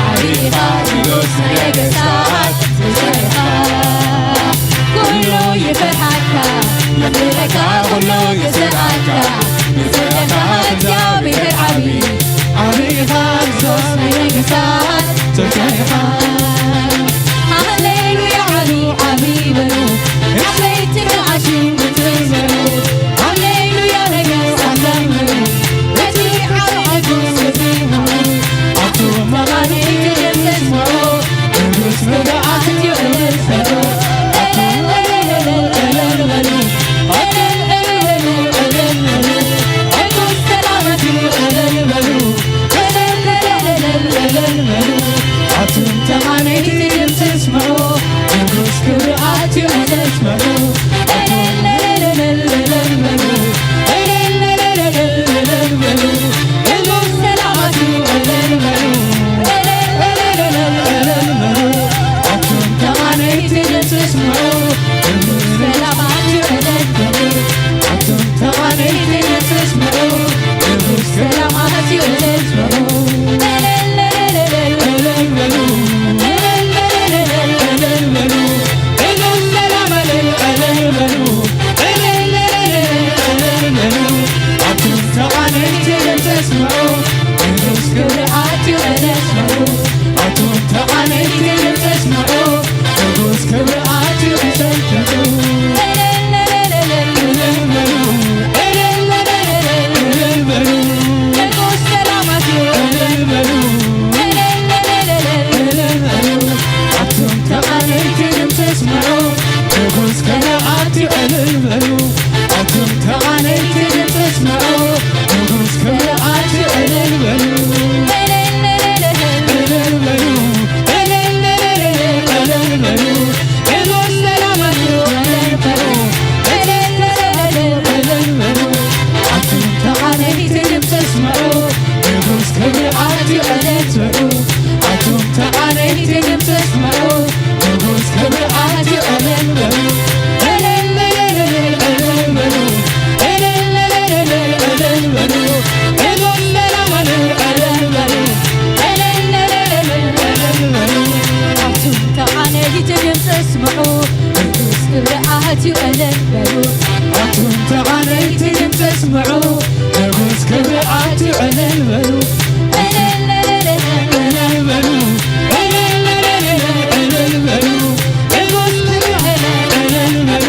ዓቢ ኢኻ ንጉስ ነገስታት፣ ንስኻ ኢኻ። ኩሉ ይፈርሃካ፣ ንፍረታ ኩሉ ይስእኣካ። ንስኻ እግዚኣብሔር ዓቢ፣ ዓቢ ኢኻ ንጉስ ነገስታት፣ ንስኻ ኢኻ። ሃሌሉያ ዓቢ፣ ዓቢ በሉ፣ ዓበይቲ ከኣሽም ክትበሉ። ሃሌሉያ ረገስ ኣዘምሩ፣ እቲ ዓርዓቱ ስብሕዎ፣ ኣቱም መቓልቲ ክትስምዑ፣ ንጉስ ክብሪ ኣትዩ እልል በሉ። ኣቱም እልል እልል እልል በሉ፣ እልል እልል በሉ፣ እልል በሉ። ንጉስ ሰላም ኣትዩ እልል በሉ፣ እልል እልል እልል እልል በሉ። ኣቱም ተቓነይቲ ድምፂ ስምዑ፣ ንጉስ ክብሪ ኣትዩ እልል በሉ። እልል እልል እልል በሉ። እልል እልል እልል በሉ። ንጉስ ሰላም ኣትዩ እልል በሉ። እልል እልል እልል በሉ። ኣቱም ተቓነይቲ ድምፂ ስምዑ፣ ንጉስ ሰላም ኣትዩ እልል በሉ። ኣቱም ተቓነይቲ ድምፂ ስምዑ፣ ንጉስ ሰላም ኣትዩ እልል በሉ። እልል በሉ፣ እልል በሉ፣ እልል በሉ። ንጉስ ሰላም ኣትዩ እልል በሉ። እልል በሉ፣ እልል በሉ። ኣቱም ተቓነይቲ ድምፂ ስምዑ፣ ንጉስ ክብሪ ኣትዩ እልል በሉ። ኣቱም ተቓነይቲ ድምፂ ስምዑ፣ ንጉስ ክብሪ ኣትዩ እልል በሉ። እልል በሉ፣ እልል በሉ፣ እልል በሉ። ንጉስ ሰላም ኣትዩ እልል በሉ። እልል በሉ፣ ኣቱም ተቓነይቲ ድምፂ ስምዑ፣ ንጉስ ክብሪ ኣትዩ እልል በሉ። ኣቱም ተቓነይቲ ድምፂ ስምዑ፣ ንጉስ ክብሪ ኣትዩ እልል በሉ። እልል በሉ፣ እልል በሉ፣ እልል በሉ። ንጉስ ሰላም ኣትዩ እልል በሉ። እልል በሉ፣ እልል በሉ። ኣቱም ተቓነይቲ ድምፂ ስምዑ፣ ንጉስ ክብሪ ኣትዩ እልል በሉ። ኣቱም ተቓነይቲ ድምፂ ስምዑ፣ ንጉስ ክብሪ ኣትዩ እልል በሉ። እልል እልል እልል እልል በሉ። እልል እልል እልል እልል በሉ። ንጉስ ሰላም ኣትዩ እልል በሉ። እልል እልል እልል እልል በሉ። ኣቱም ተቓነይቲ ድምፂ ስምዑ፣ ንጉስ ክብሪ ኣትዩ እልል በሉ። ኣቱም ተቓነይቲ ድምፂ ስምዑ፣ ንጉስ ክብሪ ኣትዩ እልል በሉ። እልል እልል እልል እልል በሉ። እልል እልል እልል እልል በሉ። ንጉስ ክብሪ እልል በሉ።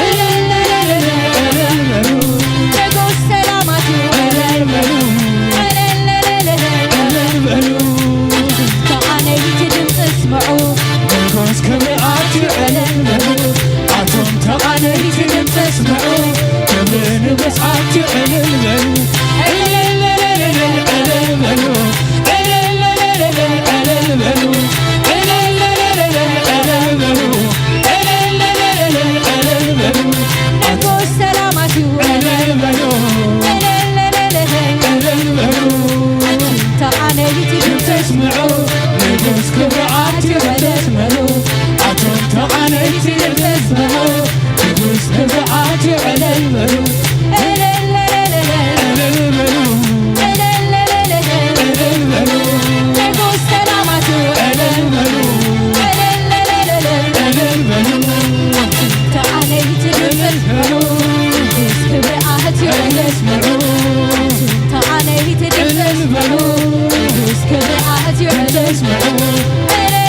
እልል እልል እልል እልል በሉ። ንጉስ ሰላም ኣትዩ እልል በሉ። እልል እልል እልል እልል በሉ። ተቓነይቲ ድምፂ ስምዑ፣ ንጉስ ክብሪ ኣትዩ እልል በሉ። ኣቱም ተቓነይቲ ድምፂ ስምዑ፣ ክብሪ ንጉስ ኣትዩ እልል በሉ። እልል እልል እልል እልል በሉ። እልል እልል እልል እልል በሉ። እልል እልል እልል እልል በሉ። እልል እልል እልል እልል በሉ። ንጉስ ሰላም ኣትዩ እልል በሉ። እልል እልል እልል እልል በሉ። ተቓነይቲ ድምፂ ስምዑ፣ ንጉስ ክብሪ ኣትዩ እልል በሉ። ኣቱም ተቓነይቲ ድምፂ ስምዑ፣ ንጉስ ክብሪ ኣትዩ እልል በሉ። እልል እልል እልል እልል በሉ። እልል እልል እልል እልል በሉ። ንጉስ ሰላም ኣትዩ እልል በሉ። እልል እልል እልል እልል በሉ። ኣቱም ተቓነይቲ ድምፂ ስምዑ፣ ንጉስ ክብሪ ኣትዩ እልል በሉ። ኣቱም ተቓነይቲ ድምፂ ስምዑ፣ ንጉስ ክብሪ ኣትዩ እልል በሉ። እልል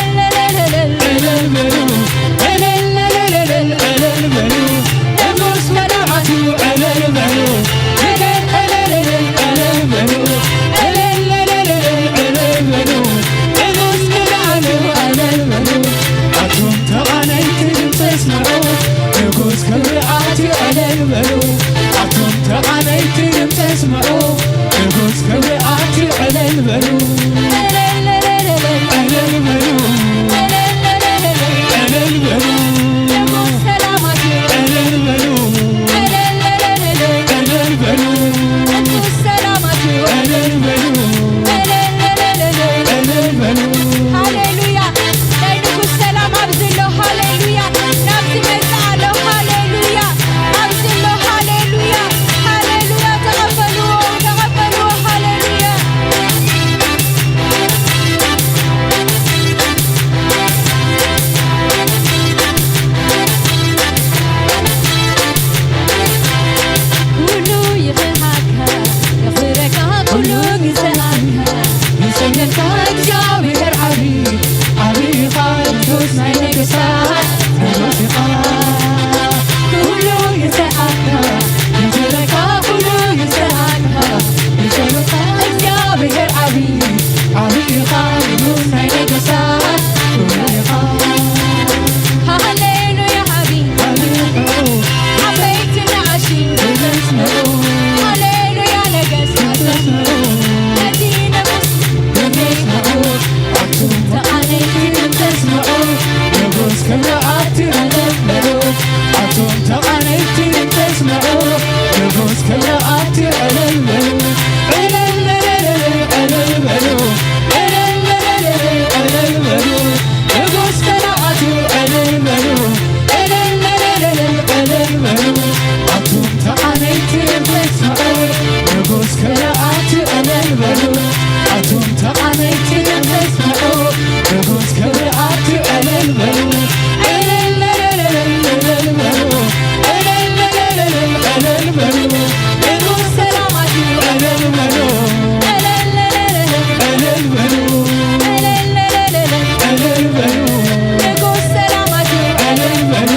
ዓቢ ኢኻ፣ ንጉስ ናይ ነገስታት ክቡር ኢኻ። ሃሌሉያ ዓቢ፣ ሃሌሉያ። ዓበይቲ ንኣሽቱ ክብሪ ስምዑ። ሃሌሉያ ነገስታት ክብሪ ስምዑ። ነቲ ንጉስ ክብሪ ስምዑ። ኣቱም ተቓነይቲ ድምጺ ስምዑ። ንጉስ ክብሪ ኣትዩ ዕልል በሉ። ኣቱም ተቓነይቲ ድምጺ ስምዑ። ንጉስ ክብሪ ኣትዩ ዕልል በሉ። ዕልል፣ ዕልል፣ ዕልል በሉ። ዕልል፣ ዕልል፣ ዕልል በሉ። ንጉስ ክብሪ ኣትዩ ዕልል በሉ። ዕልል፣ ዕልል፣ ዕልል በሉ። ኣቱም ተቓነይቲ ድምጺ ስምዑ። ንጉስ ክብሪ ኣትዩ ዕልል በሉ። ኣቱም ተቓነይቲ ድምጺ ስምዑ። ንጉስ ክብሪ ኣትዩ ዕልል በሉ። ዕልል፣ ዕልል፣ ዕልል በሉ። ዕልል፣ ዕልል፣ ዕልል በሉ። ንጉስ ሰላም ኣትዩ ዕልል በሉ። ዕልል፣ ዕልል፣ ዕልል በሉ። ዕልል፣ ዕልል፣ ዕልል በሉ። ንጉስ ሰላም ኣትዩ ዕልል በሉ።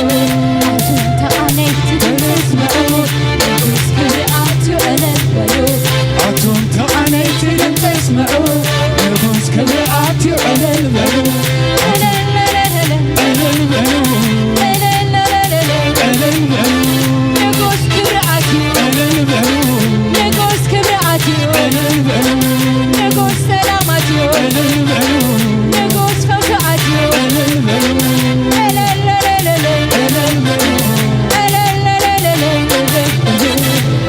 ኣቱም ተቓነይቲ ድምጺ ስምዑ። ንጉስ ክብሪ ኣትዩ ዕልል በሉ። ኣቱም ተቓነይቲ ድምጺ ስምዑ። ንጉስ ክብሪ ኣትዩ ዕልል በሉ። ዕልል፣ ዕልል፣ ዕልል በሉ። ዕልል፣ ዕልል፣ ዕልል በሉ። ንጉስ ክብሪ ኣትዩ። ዕልል በሉ። ንጉስ ክብሪ ኣትዩ። ዕልል በሉ። ንጉስ ሰላም ኣትዩ። ዕልል በሉ። ንጉስ ፈውሲ ኣትዩ። ዕልል በሉ። ዕልል፣ ዕልል፣ ዕልል። ዕልል በሉ። ዕልል፣ ዕልል፣ ዕልል።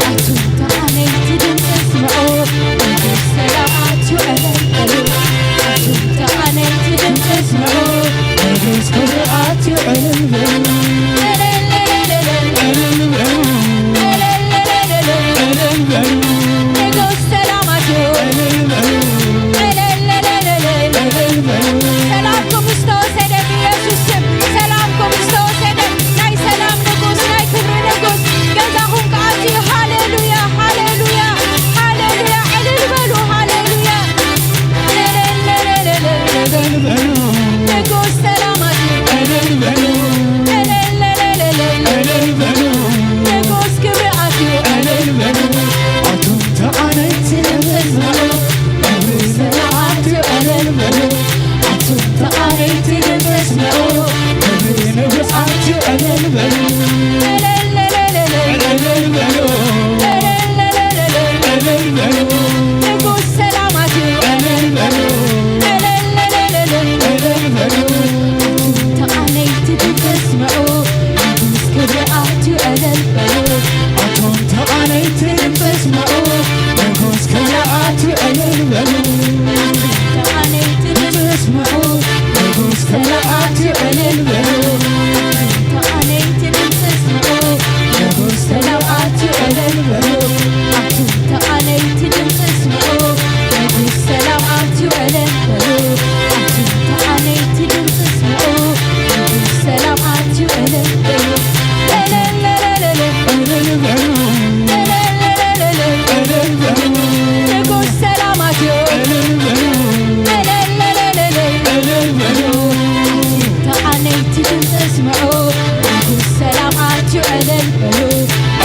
ኣቱም ተቓነይቲ ድምጺ ስምዑ። ንጉስ ሰላም ኣትዩ ዕልል በሉ። ኣቱም ተቓነይቲ ድምጺ ስምዑ። ንጉስ ክብሪ ኣትዩ ዕልል በሉ። ዕልል፣ ዕልል፣ ዕልል። ዕልል በሉ። ዕልል በሉ። ዕልል በሉ። ንጉስ ሰላም ኣትዩ። ዕልል በሉ። ዕልል፣ ዕልል፣ ዕልል። ዕልል በሉ። ሰላምኩም ዝተወሰደ ብኢየሱስ ስም፣ ሰላምኩም ዝተወሰደ። ናይ ሰላም ንጉስ፣ ናይ ክብሪ ንጉስ፣ ገዛኹም ክኣትዩ። ሃሌሉያ፣ ሃሌሉያ፣ ሃሌሉያ። ዕልል በሉ፣ ሃሌሉያ። ዕልል፣ ዕልል፣ ዕልል። ዕልል በሉ። ንጉስ ሰላም ኣትዩ። ዕልል በሉ። ዕልል፣ ዕልል፣ ዕልል። ዕልል በሉ። ንጉስ ክብሪ ኣትዩ። ዕልል በሉ። ኣቱም ተቓነይቲ ድምጺ ስምዑ። ክብሪ ንጉስ ኣትዩ። ዕልል በሉ። ኣቱም ተቓነይቲ ድምጺ ስምዑ። ክብሪ ንጉስ ኣትዩ። ዕልል በሉ። ዕልል፣ ዕልል፣ ዕልል። ዕልል በሉ። ዕልል፣ ዕልል፣ ዕልል። ዕልል በሉ። ንጉስ ሰላም ኣትዩ። ዕልል በሉ። ዕልል፣ ዕልል፣ ዕልል። ዕልል በሉ። ኣቱም ተቓነይቲ ድምጺ ስምዑ። ንጉስ ክብሪ ኣትዩ። ዕልል በሉ። ኣቱም ተቓነይቲ ድምጺ ስምዑ። ንጉስ ክብሪ ኣትዩ። ዕልል በሉ። ኣቱም ተቓነይቲ ድምጺ ስምዑ። ንጉስ ክብሪ ኣትዩ። ዕልል በሉ። ኣቱም ተቓነይቲ ድምጺ ስምዑ። ንጉስ ሰላም ኣትዩ ዕልል በሉ። ኣቱም ተቓነይቲ ድምጺ ስምዑ። ንጉስ ሰላም ኣትዩ ዕልል በሉ። ኣቱም ተቓነይቲ ድምጺ ስምዑ። ንጉስ ሰላም ኣትዩ ዕልል በሉ። ዕልል፣ ዕልል፣ ዕልል። ዕልል በሉ። ዕልል፣ ዕልል፣ ዕልል። ዕልል በሉ። ንጉስ ሰላም ኣትዩ። ዕልል በሉ። ዕልል፣ ዕልል፣ ዕልል። ዕልል በሉ። ተቓነይቲ ድምጺ ስምዑ። ንጉስ ሰላም ኣትዩ ዕልል በሉ።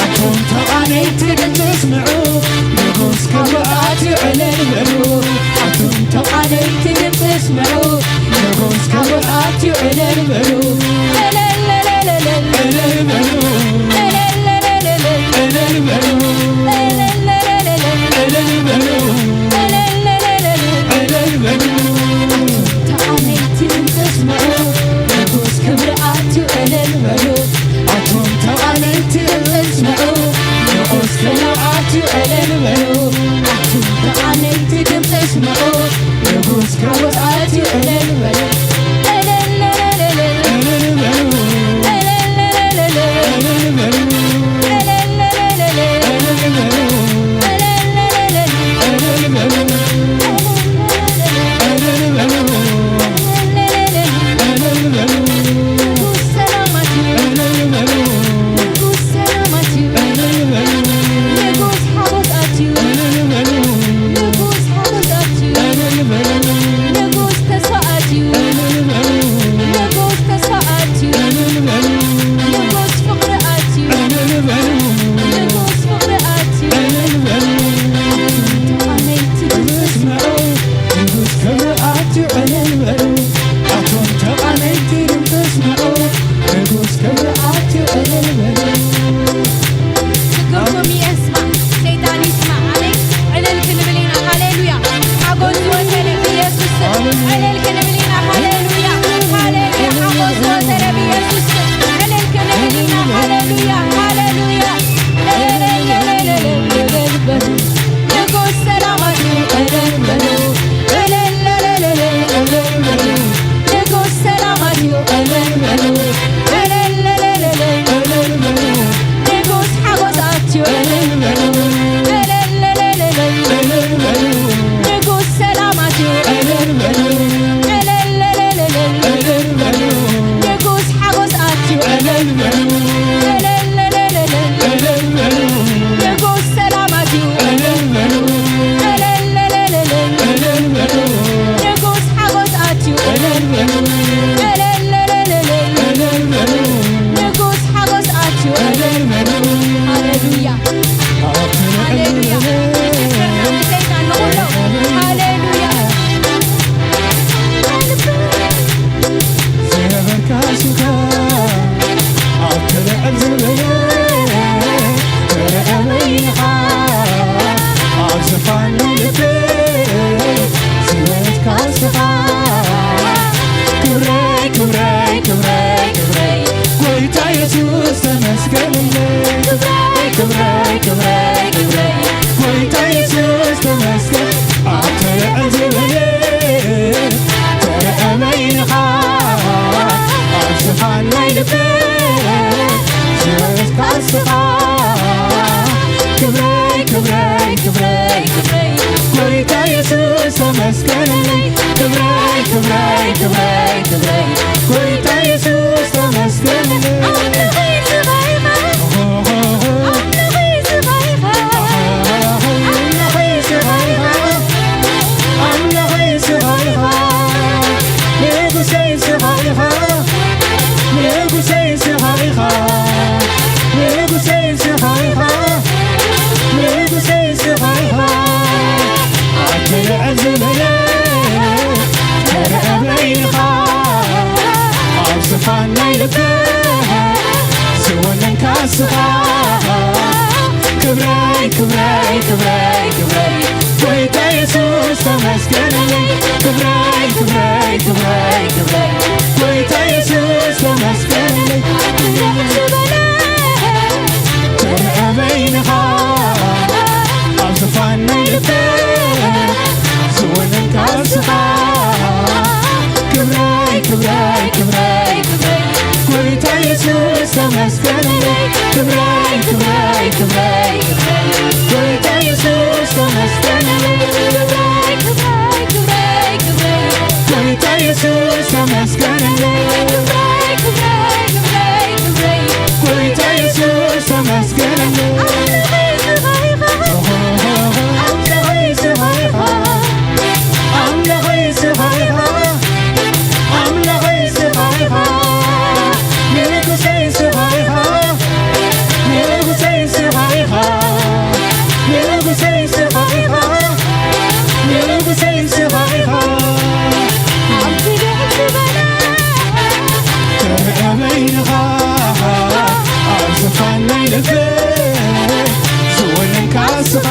ኣቱም ተቓነይቲ ድምጺ ስምዑ። ንጉስ ክብሪ ኣትዩ ዕልል በሉ። ኣቱም ተቓነይቲ ድምጺ ስምዑ። ንጉስ ክብሪ ኣትዩ ዕልል በሉ። ዕልል፣ ዕልል፣ ዕልል። ዕልል በሉ። ዕልል፣ ዕልል፣ ዕልል። ዕልል በሉ። ዕልል፣ ዕልል፣ ዕልል። ዕልል በሉ። ተቓነይቲ ድምጺ ስምዑ። ንጉስ ክብሪ ኣትዩ ዕልል በሉ። ኣቱም ተቓነይቲ ድምጺ ስምዑ። ንጉስ ክብሪ ኣትዩ ዕልል በሉ። ኣቱም ተቓነይቲ ድምጺ ስምዑ። ንጉስ ክብሪ ኣትዩ ዕልል በሉ። ዕልል፣ ዕልል፣ ዕልል። ዕልል በሉ። ዕልል፣ ዕልል፣ ዕልል። ዕልል በሉ። ዕልል፣ ዕልል፣ ዕልል። ዕልል በሉ። ዕልል በሉ። ዕልል በሉ። ንጉስ ሰላም ኣትዩ። ዕልል በሉ። ንጉስ ሰላም ኣትዩ። ዕልል በሉ። ንጉስ ሓጎስ ኣትዩ። ዕልል በሉ። ንጉስ ሓጎስ ኣትዩ። ዕልል በሉ። ንጉስ ተመስገንለይ። ክብረይ፣ ክብረይ፣ ክብረይ፣ ክብረይ፣ ጎይታ የሱስ ተመስገንለይ። ኣምላኸይ ስኻ ኢኻ፣ ኣምላኸይ ስኻ ኢኻ፣ ኣምላኸይ ስኻ ኢኻ፣ ኣምላኸይ ስኻ ኢኻ፣ ንጉሰይ ስኻ ኢኻ፣ ንጉሰይ ስኻ ኢኻ፣ ንጉሰይ ስኻ ኢኻ፣ ንጉሰይ ስኻ ኢኻ። ኣቲ ልዕል ዝበለ ተረኸበ ኢኻ፣ ኣብ ዝፋን ናይ ልበ ዝወነንካ ስኻ። ክብረይ፣ ክብረይ፣ ክብረይ፣ ክብረይ፣ ጎይታ የሱስ ተመስገነለይ። ክብረይ፣ ክብረይ፣ ክብረይ፣ ክብረይ፣ ጎይታ የሱስ ተመስገነለይ። ተረኸበ ኢኻ፣ ኣብ ዝፋን ናይ ልበ ዝወነንካ ስኻ። ክብረይ፣ ክብረይ፣ ክብረይ፣ ክብረይ፣ ጎይታ የሱስ ተመስገነለይ። ክብረይ፣ ክብረይ፣ ክብረይ፣ ክብረይ፣ ጎይታ የሱስ ተመስገነለይ። ክብረይ፣ ክብረይ፣ ክብረይ፣ ክብረይ፣ ጎይታ የሱስ ተመስገነለይ። ክብረይ፣ ክብረይ፣ ክብረይ፣ ክብረይ፣ ጎይታ የሱስ ተመስገነለይ። ኣምላኸይ ስኻ ኢኻ፣ ኣምላኸይ ስኻ ኢኻ፣ ኣምላኸይ ስኻ ኢኻ፣ ኣምላኸይ ስኻ ኢኻ፣ ንጉሰይ ስኻ ኢኻ፣ ንጉሰይ ስኻ ኢኻ፣ ንጉሰይ ስኻ ኢኻ፣ ንጉሰይ ስኻ ኢኻ። ኣብቲ ልዕል ዝበለ ትርአ በይንኻ፣ ኣብ ዝፋን ናይ ልበይ ዝወነንካ ስኻ።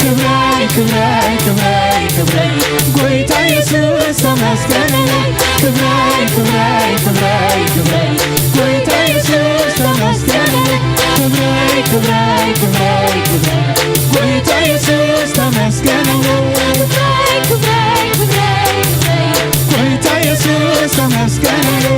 ክብረይ፣ ክብረይ፣ ክብረይ፣ ክብረይ፣ ጎይታ የሱስ ተመስገነለይ። ክብረይ፣ ክብረይ፣ ክብረይ፣ ክብረይ፣ ጎይታ የሱስ ተመስገነለይ። ክብረይ፣ ክብረይ፣ ክብረይ፣ ክብረይ፣ ጎይታ የሱስ ተመስገነለይ። ክብረይ፣ ክብረይ፣ ክብረይ፣ ክብረይ፣ ጎይታ የሱስ ተመስገነለይ።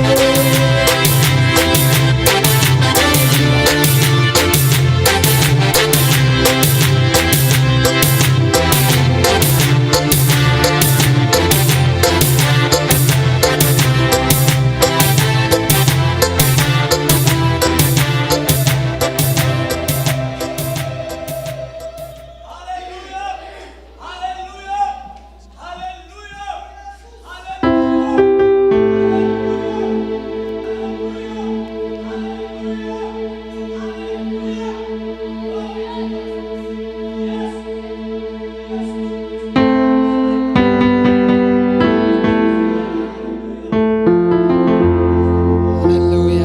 ሃሌሉያ።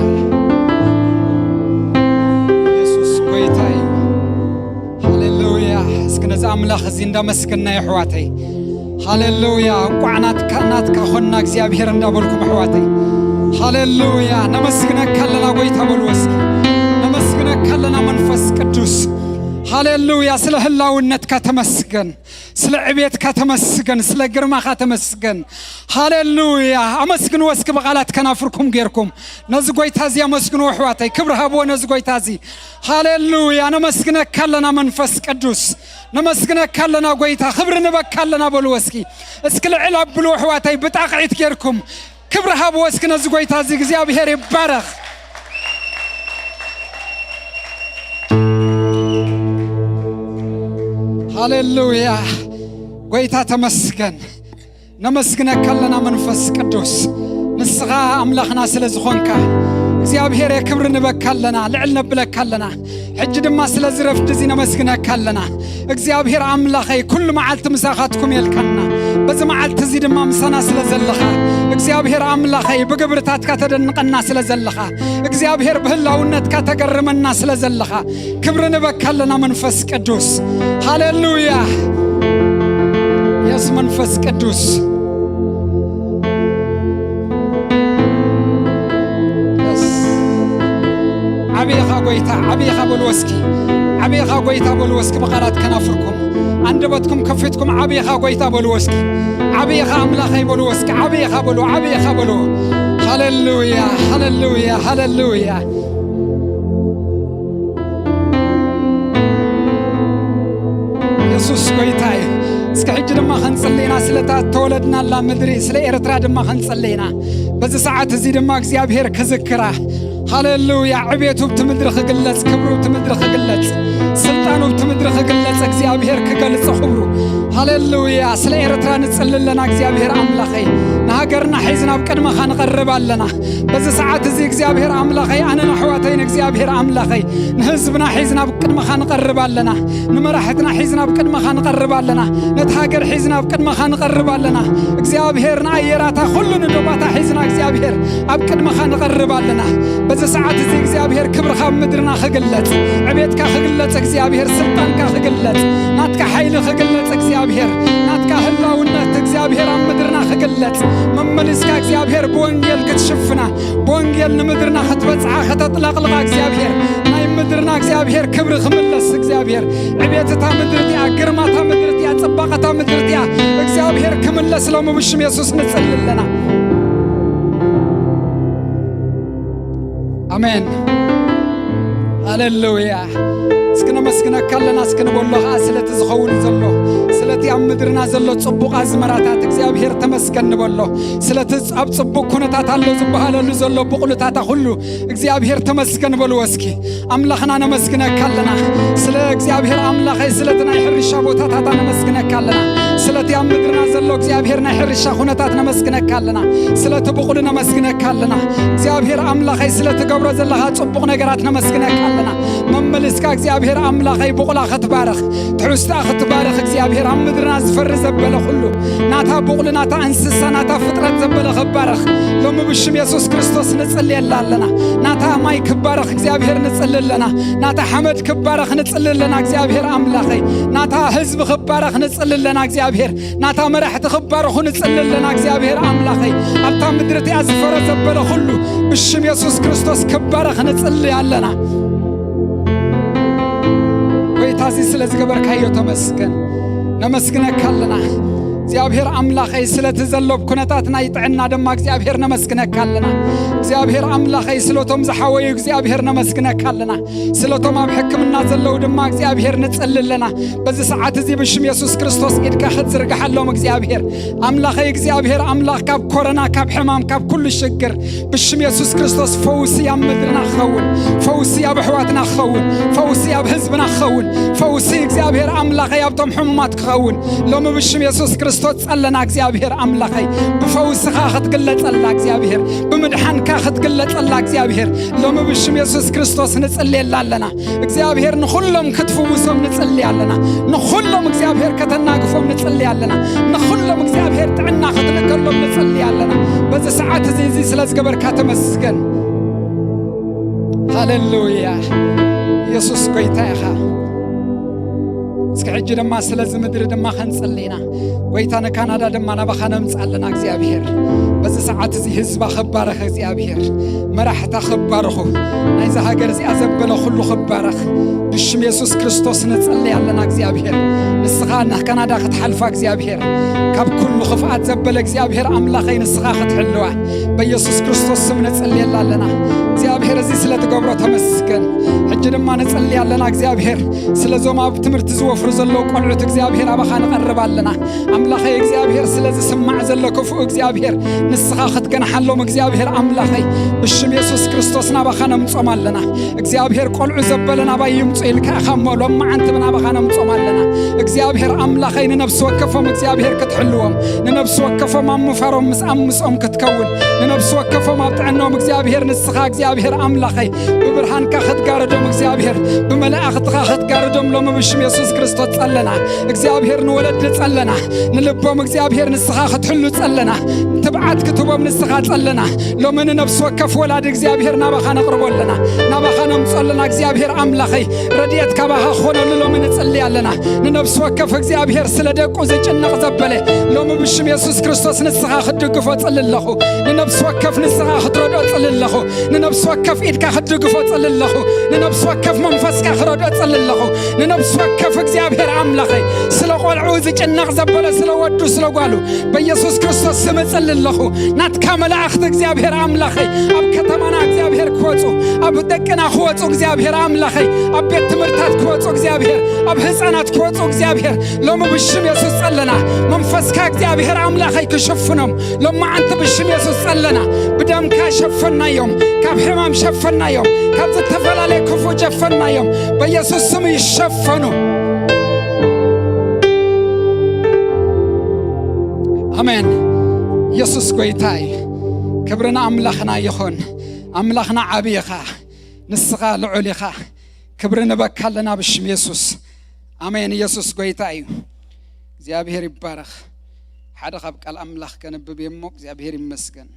ኢየሱስ ጎይታ እዩ። ሃሌሉያ። እስኪ ነዚ ኣምላኽ እዚ እንዳመስገና የሕዋተይ። ሃሌሉያ። እንቋዕ ናትካ፣ ናትካ ኾንና እግዚኣብሔር እንዳበልኩም ኣሕዋተይ። ሃሌሉያ። ነመስግነካ ኣለና ጎይታ በልዎ እስኪ። ነመስግነካ ኣለና መንፈስ ቅዱስ። ሃሌሉያ። ስለ ህላውነትካ ተመስገን። ስለ ዕቤትካ ተመስገን። ስለ ግርማኻ ተመስገን። ሃሌሉያ። ኣመስግንዎ እስኪ ብቓላት ከናፍርኩም ጌርኩም። ነዚ ጎይታ እዚ ኣመስግንዎ ኣሕዋተይ። ክብሪ ሃብዎ ነዚ ጎይታ እዚ። ሃሌሉያ። ነመስግነካ ኣለና መንፈስ ቅዱስ። ነመስግነካ ኣለና ጎይታ። ክብሪ ንበካ ኣለና በልዎ እስኪ። እስኪ ልዕል ኣብሉ ኣሕዋተይ ብጣቕዒት ጌርኩም። ክብሪ ሃብዎ እስኪ ነዚ ጎይታ እዚ። እግዚኣብሔር ይባረኽ። ሃሌሉያ። ጎይታ ተመስገን። ነመስግነካ ኣለና መንፈስ ቅዱስ። ንስኻ ኣምላኽና ስለ ዝኾንካ እግዚኣብሔር ክብሪ ንበካ ኣለና፣ ልዕል ነብለካ ኣለና። ሕጂ ድማ ስለዚ ረፍዲ እዚ ነመስግነካ ኣለና። እግዚኣብሔር ኣምላኸይ፣ ኩሉ መዓልቲ ምሳኻትኩም የልካና። በዚ መዓልቲ እዚ ድማ ምሳና ስለ ዘለኻ፣ እግዚኣብሔር ኣምላኸይ፣ ብግብርታትካ ተደንቐና ስለ ዘለኻ፣ እግዚኣብሔር ብህላውነትካ ተገርመና ስለ ዘለኻ፣ ክብሪ ንበካ ኣለና መንፈስ ቅዱስ። ሃሌሉያ። የስ መንፈስ ቅዱስ። የስ። ዓብኻ ጎይታ፣ ዓብኻ በልዎ እስኪ። ዓብኻ ጎይታ በልዎ እስኪ ብቓላት ከናፍርኩም። ኣንደበትኩም ከፊትኩም ዓብኻ ጎይታ በልዎ እስኪ። ዓብኻ ኣምላኸይ በልዎ እስኪ። ዓብኻ በልዎ፣ ዓብኻ በልዎ። ሃሌሉያ፣ ሃሌሉያ፣ ሃሌሉያ። የሱስ ጎይታ እዩ። እስከ ክንጽልይና ስለታ ተወለድናላ ምድሪ፣ ስለ ኤርትራ ድማ ክንጽልይና። በዚ ሰዓት እዚ ድማ እግዚኣብሔር ክዝክራ። ሃሌሉያ! ዕቤቱ ብቲ ምድሪ ክግለጽ፣ ክብሩ ብቲ ምድሪ ክግለጽ፣ ስልጣኑ ብቲ ምድሪ ክግለጽ፣ እግዚኣብሔር ክገልጽ ክብሩ። ሃሌሉያ! ስለ ኤርትራ ንጽሊ ኣለና። እግዚኣብሔር ኣምላኸይ፣ ንሃገርና ሒዝና ኣብ ቅድመኻ ንቐርብ ኣለና። በዚ ሰዓት እዚ እግዚኣብሔር ኣምላኸይ፣ ኣነን ኣሕዋተይን እግዚኣብሔር ኣምላኸይ፣ ንህዝብና ሒዝና ኣብ ቅድመኻ ንቐርብ ኣለና። ንመራሕትና ሒዝና ኣብ ቅድመኻ ንቐርብ ኣለና። ነቲ ሃገር ሒዝና ኣብ ቅድመኻ ንቐርብ ኣለና። እግዚኣብሔር ንኣየራታ ኩሉ ንዶባታ ሒዝና እግዚኣብሔር ኣብ ቅድመኻ ንቐርብ ኣለና። በዚ ሰዓት እዚ እግዚኣብሔር ክብርኻ ኣብ ምድርና ክግለጽ፣ ዕቤትካ ክግለጽ፣ እግዚኣብሔር ስልጣንካ ክግለጽ፣ ናትካ ሓይሊ ክግለጽ፣ እግዚኣብሔር ናትካ ህላውነት እግዚኣብሔር ኣብ ምድርና ክግለጽ፣ መመሊስካ እግዚኣብሔር ብወንጌል ክትሽፍና፣ ብወንጌል ንምድርና ክትበጽዓ ከተጥለቕልቓ እግዚኣብሔር ናይ ምድርና እግዚኣብሔር ክብሪ ክምለስ እግዚኣብሔር ዕቤትታ ምድርቲያ፣ ግርማታ ምድርቲያ፣ ጽባቐታ ምድርቲያ እግዚኣብሔር ክምለስ ሎሚ ብሽም የሱስ ንጽሊ ኣለና። ኣሜን። ሃሌሉያ። እስኪ ነመስግነካ ኣለና። እስኪ ንበሎ ኸዓ ስለቲ ዝኸውን ዘሎ፣ ስለቲ ኣብ ምድርና ዘሎ ጽቡቕ ኣዝመራታት እግዚኣብሔር ተመስገን ንበሎ። ስለቲ ኣብ ጽቡቕ ኩነታት ኣሎ ዝበሃለሉ ዘሎ ብቑልታታ ኩሉ እግዚኣብሔር ተመስገን በልዎ እስኪ። ኣምላኽና ነመስግነካ ኣለና። ስለ እግዚኣብሔር ኣምላኸይ ስለቲ ናይ ሕርሻ ቦታታታ ነመስግነካ ኣለና። ስለቲ ኣብ ምድርና ዘሎ እግዚኣብሔር ናይ ሕርሻ ኩነታት ነመስግነካ ኣለና። ስለቲ ብቑሉ ነመስግነካ ኣለና። እግዚኣብሔር ኣምላኸይ ስለቲ ገብሮ ዘለኻ ጽቡቕ ነገራት ነመስግነካ ኣለና። መመሊስካ እግዚኣብሔር ኣምላኸይ ብቑላ ክትባርኽ፣ ትሕዝቶኣ ክትባርኽ እግዚኣብሔር ኣብ ምድርና ዝፈሪ ዘበለ ኩሉ ናታ ብቑሉ ናታ እንስሳ ናታ ፍጥረት ዘበለ ክባረኽ ሎሚ ብሽም የሱስ ክርስቶስ ንጽልየላ ኣለና። ናታ ማይ ክባረኽ እግዚኣብሔር ንጽሊ ኣለና። ናታ ሓመድ ክባረኽ ንጽሊ ኣለና እግዚኣብሔር ኣምላኸይ። ናታ ህዝቢ ክባረኽ ንጽሊ ኣለና እግዚኣብሔር። ናታ መራሕቲ ክባረኹ ንጽሊ ኣለና እግዚኣብሔር ኣምላኸይ። ኣብታ ምድሪ እቲኣ ዝፈረ ዘበለ ኩሉ ብሽም የሱስ ክርስቶስ ክባረኽ ንጽሊ ኣለና። ጎይታ እዚ ስለ ዝገበርካዮ ተመስገን። ነመስግነካ ኣለና እግዚኣብሔር ኣምላኸይ። ስለቲ ዘሎ ኩነታት ናይ ጥዕና ድማ እግዚኣብሔር ነመስግነካ ኣለና። እግዚኣብሔር ኣምላኸይ ስለቶም ዝሓወዩ እግዚኣብሔር ነመስግነካ ኣለና። ስለቶም ኣብ ሕክምና ዘለዉ ድማ እግዚኣብሔር ንጽሊ ኣለና። በዚ ሰዓት እዚ ብሽም የሱስ ክርስቶስ ኢድካ ክትዝርግሓሎም እግዚኣብሔር ኣምላኸይ፣ እግዚኣብሔር ኣምላኽ ካብ ኮረና፣ ካብ ሕማም፣ ካብ ኩሉ ሽግር ብሽም የሱስ ክርስቶስ ፈውሲ ኣብ ምድርና ክኸውን፣ ፈውሲ ኣብ ኣሕዋትና ክኸውን፣ ፈውሲ ኣብ ህዝብና ክኸውን፣ ፈውሲ እግዚኣብሔር ኣምላኸይ ኣብቶም ሕሙማት ክኸውን ሎሚ ብሽም የሱስ ክርስቶስ ጸለና። እግዚኣብሔር ኣምላኸይ ብፈውስኻ ክትግለጸልና፣ እግዚኣብሔር ብምድሓንካ ክትግለጸልና፣ እግዚኣብሔር ሎሚ ብሽም የሱስ ክርስቶስ ንጽልየላ ኣለና። እግዚኣብሔር ንኹሎም ክትፍውሶም ንጽሊ ኣለና። ንኹሎም እግዚኣብሔር ከተናግፎም ንጽሊ ኣለና። ንኹሎም እግዚኣብሔር ጥዕና ክትልከሎም ንጽሊ ኣለና። በዚ ሰዓት እዚ፣ እዚ ስለ ዝገበርካ ተመስገን። ሃሌሉያ። የሱስ ጎይታ ኢኻ። እስኪ ሕጂ ድማ ስለዚ ምድሪ ድማ ከንጽሊ ኢና። ጎይታ ንካናዳ ድማ ናባኻ ነምጽእ ኣለና እግዚኣብሔር። በዚ ሰዓት እዚ ህዝባ ክባረኽ እግዚኣብሔር። መራሕታ ክባረኹ። ናይዚ ሃገር እዚኣ ዘበለ ኩሉ ክባረኽ። ብሽም የሱስ ክርስቶስ ንጽሊ ኣለና እግዚኣብሔር። ንስኻ ንካናዳ ክትሓልፋ እግዚኣብሔር። ካብ ኩሉ ክፍኣት ዘበለ እግዚኣብሔር ኣምላኸይ ንስኻ ክትሕልዋ። በየሱስ ክርስቶስ ስም ንጽልየላ ኣለና። እግዚኣብሔር እዚ ስለ ትገብሮ ተመስገን። ሕጂ ድማ ንጽሊ ኣለና እግዚኣብሔር። ስለዞም ኣብ ትምህርቲ ዝወፍሩ ዘለዉ ቆልዑት እግዚኣብሔር ኣባኻ ንቐርብ ኣለና። ኣምላኸይ እግዚኣብሔር ስለ ዝስማዕ ዘሎ ክፉእ እግዚኣብሔር ንስኻ ክትገንሓሎም እግዚኣብሔር ኣምላኸይ ብሽም የሱስ ክርስቶስ ናባኻ ነምጾም ኣለና። እግዚኣብሔር ቆልዑ ዘበለ ናባይ ይምጹ ኢልካ ኢኻ እሞ ሎም መዓንቲ ብናባኻ ነምጾም ኣለና። እግዚኣብሔር ኣምላኸይ ንነፍሲ ወከፎም እግዚኣብሔር ክትሕልዎም፣ ንነፍሲ ወከፎም ኣብ ምፋሮም ምስ ኣብ ምስኦም ክትከውን፣ ንነፍሲ ወከፎም ኣብ ጥዕኖም እግዚኣብሔር ንስኻ እግዚኣብሔር ኣምላኸይ ብብርሃንካ ክትጋርዶም እግዚኣብሔር ብመላእኽትኻ ክትጋርዶም ሎሚ ብሽም የሱስ ክርስቶስ ጸለና። እግዚኣብሔር ንወለዲ ጸለና። ንልቦም እግዚኣብሔር ንስኻ ክትሕሉ ጸለና። ትብዓት ክትቦም ንስኻ ጸለና። ሎሚ ንነፍሲ ወከፍ ወላዲ እግዚኣብሔር ናባኻ ነቕርቦ ኣለና። ናባኻ ነምጾ ኣለና እግዚኣብሔር ኣምላኸይ። ረድኤት ካባኻ ክኾነሉ ሎሚ ንጽሊ ኣለና። ንነፍሲ ወከፍ እግዚኣብሔር ስለ ደቁ ዝጭነቕ ዘበለ ሎሚ ብሽም የሱስ ክርስቶስ ንስኻ ክትድግፎ ጽሊ ኣለኹ። ንነፍሲ ወከፍ ንስኻ ክትረድኦ ጽሊ ኣለኹ። ንነፍሲ ወከፍ ኢድካ ክትድግፎ ጽሊ ኣለኹ። ንነፍሲ ወከፍ መንፈስካ ክረድኦ ጽሊ ኣለኹ። ንነፍሲ ወከፍ እግዚኣብሔር ኣምላኸይ ስለ ቆልዑ ዝጭነቕ ዘበለ ስለ ወዱ ስለ ጓሉ በኢየሱስ ክርስቶስ ስም እጽሊ ኣለኹ። ናትካ መላእኽቲ እግዚኣብሔር ኣምላኸይ ኣብ ከተማና እግዚኣብሔር ክወጹ፣ ኣብ ደቅና ክወጹ እግዚኣብሔር ኣምላኸይ ኣብ ቤት ትምህርታት ክወጹ እግዚኣብሔር ኣብ ህፃናት ክወጹ እግዚኣብሔር ሎሚ ብሽም የሱስ ጸለና። መንፈስ እስካ እግዚኣብሔር ኣምላኸይ ክሽፍኖም ሎማዓንቲ ብሽም የሱስ ጸለና። ብደምካ ሸፈናዮም፣ ካብ ሕማም ሸፈናዮም፣ ካብ ዝተፈላለየ ክፉ ሸፈናዮም። በየሱስ ስም ይሸፈኑ። ኣሜን። የሱስ ጎይታ እዩ። ክብሪ ንኣምላኽና ይኹን። ኣምላኽና ዓቢ ኢኻ። ንስኻ ልዑል ኢኻ። ክብሪ ንበካ ኣለና ብሽም የሱስ። ኣሜን። የሱስ ጎይታ እዩ። እግዚኣብሔር ይባረኽ። ሓደ ካብ ቃል ኣምላኽ ከንብብ እየ እሞ እግዚኣብሔር ይመስገን።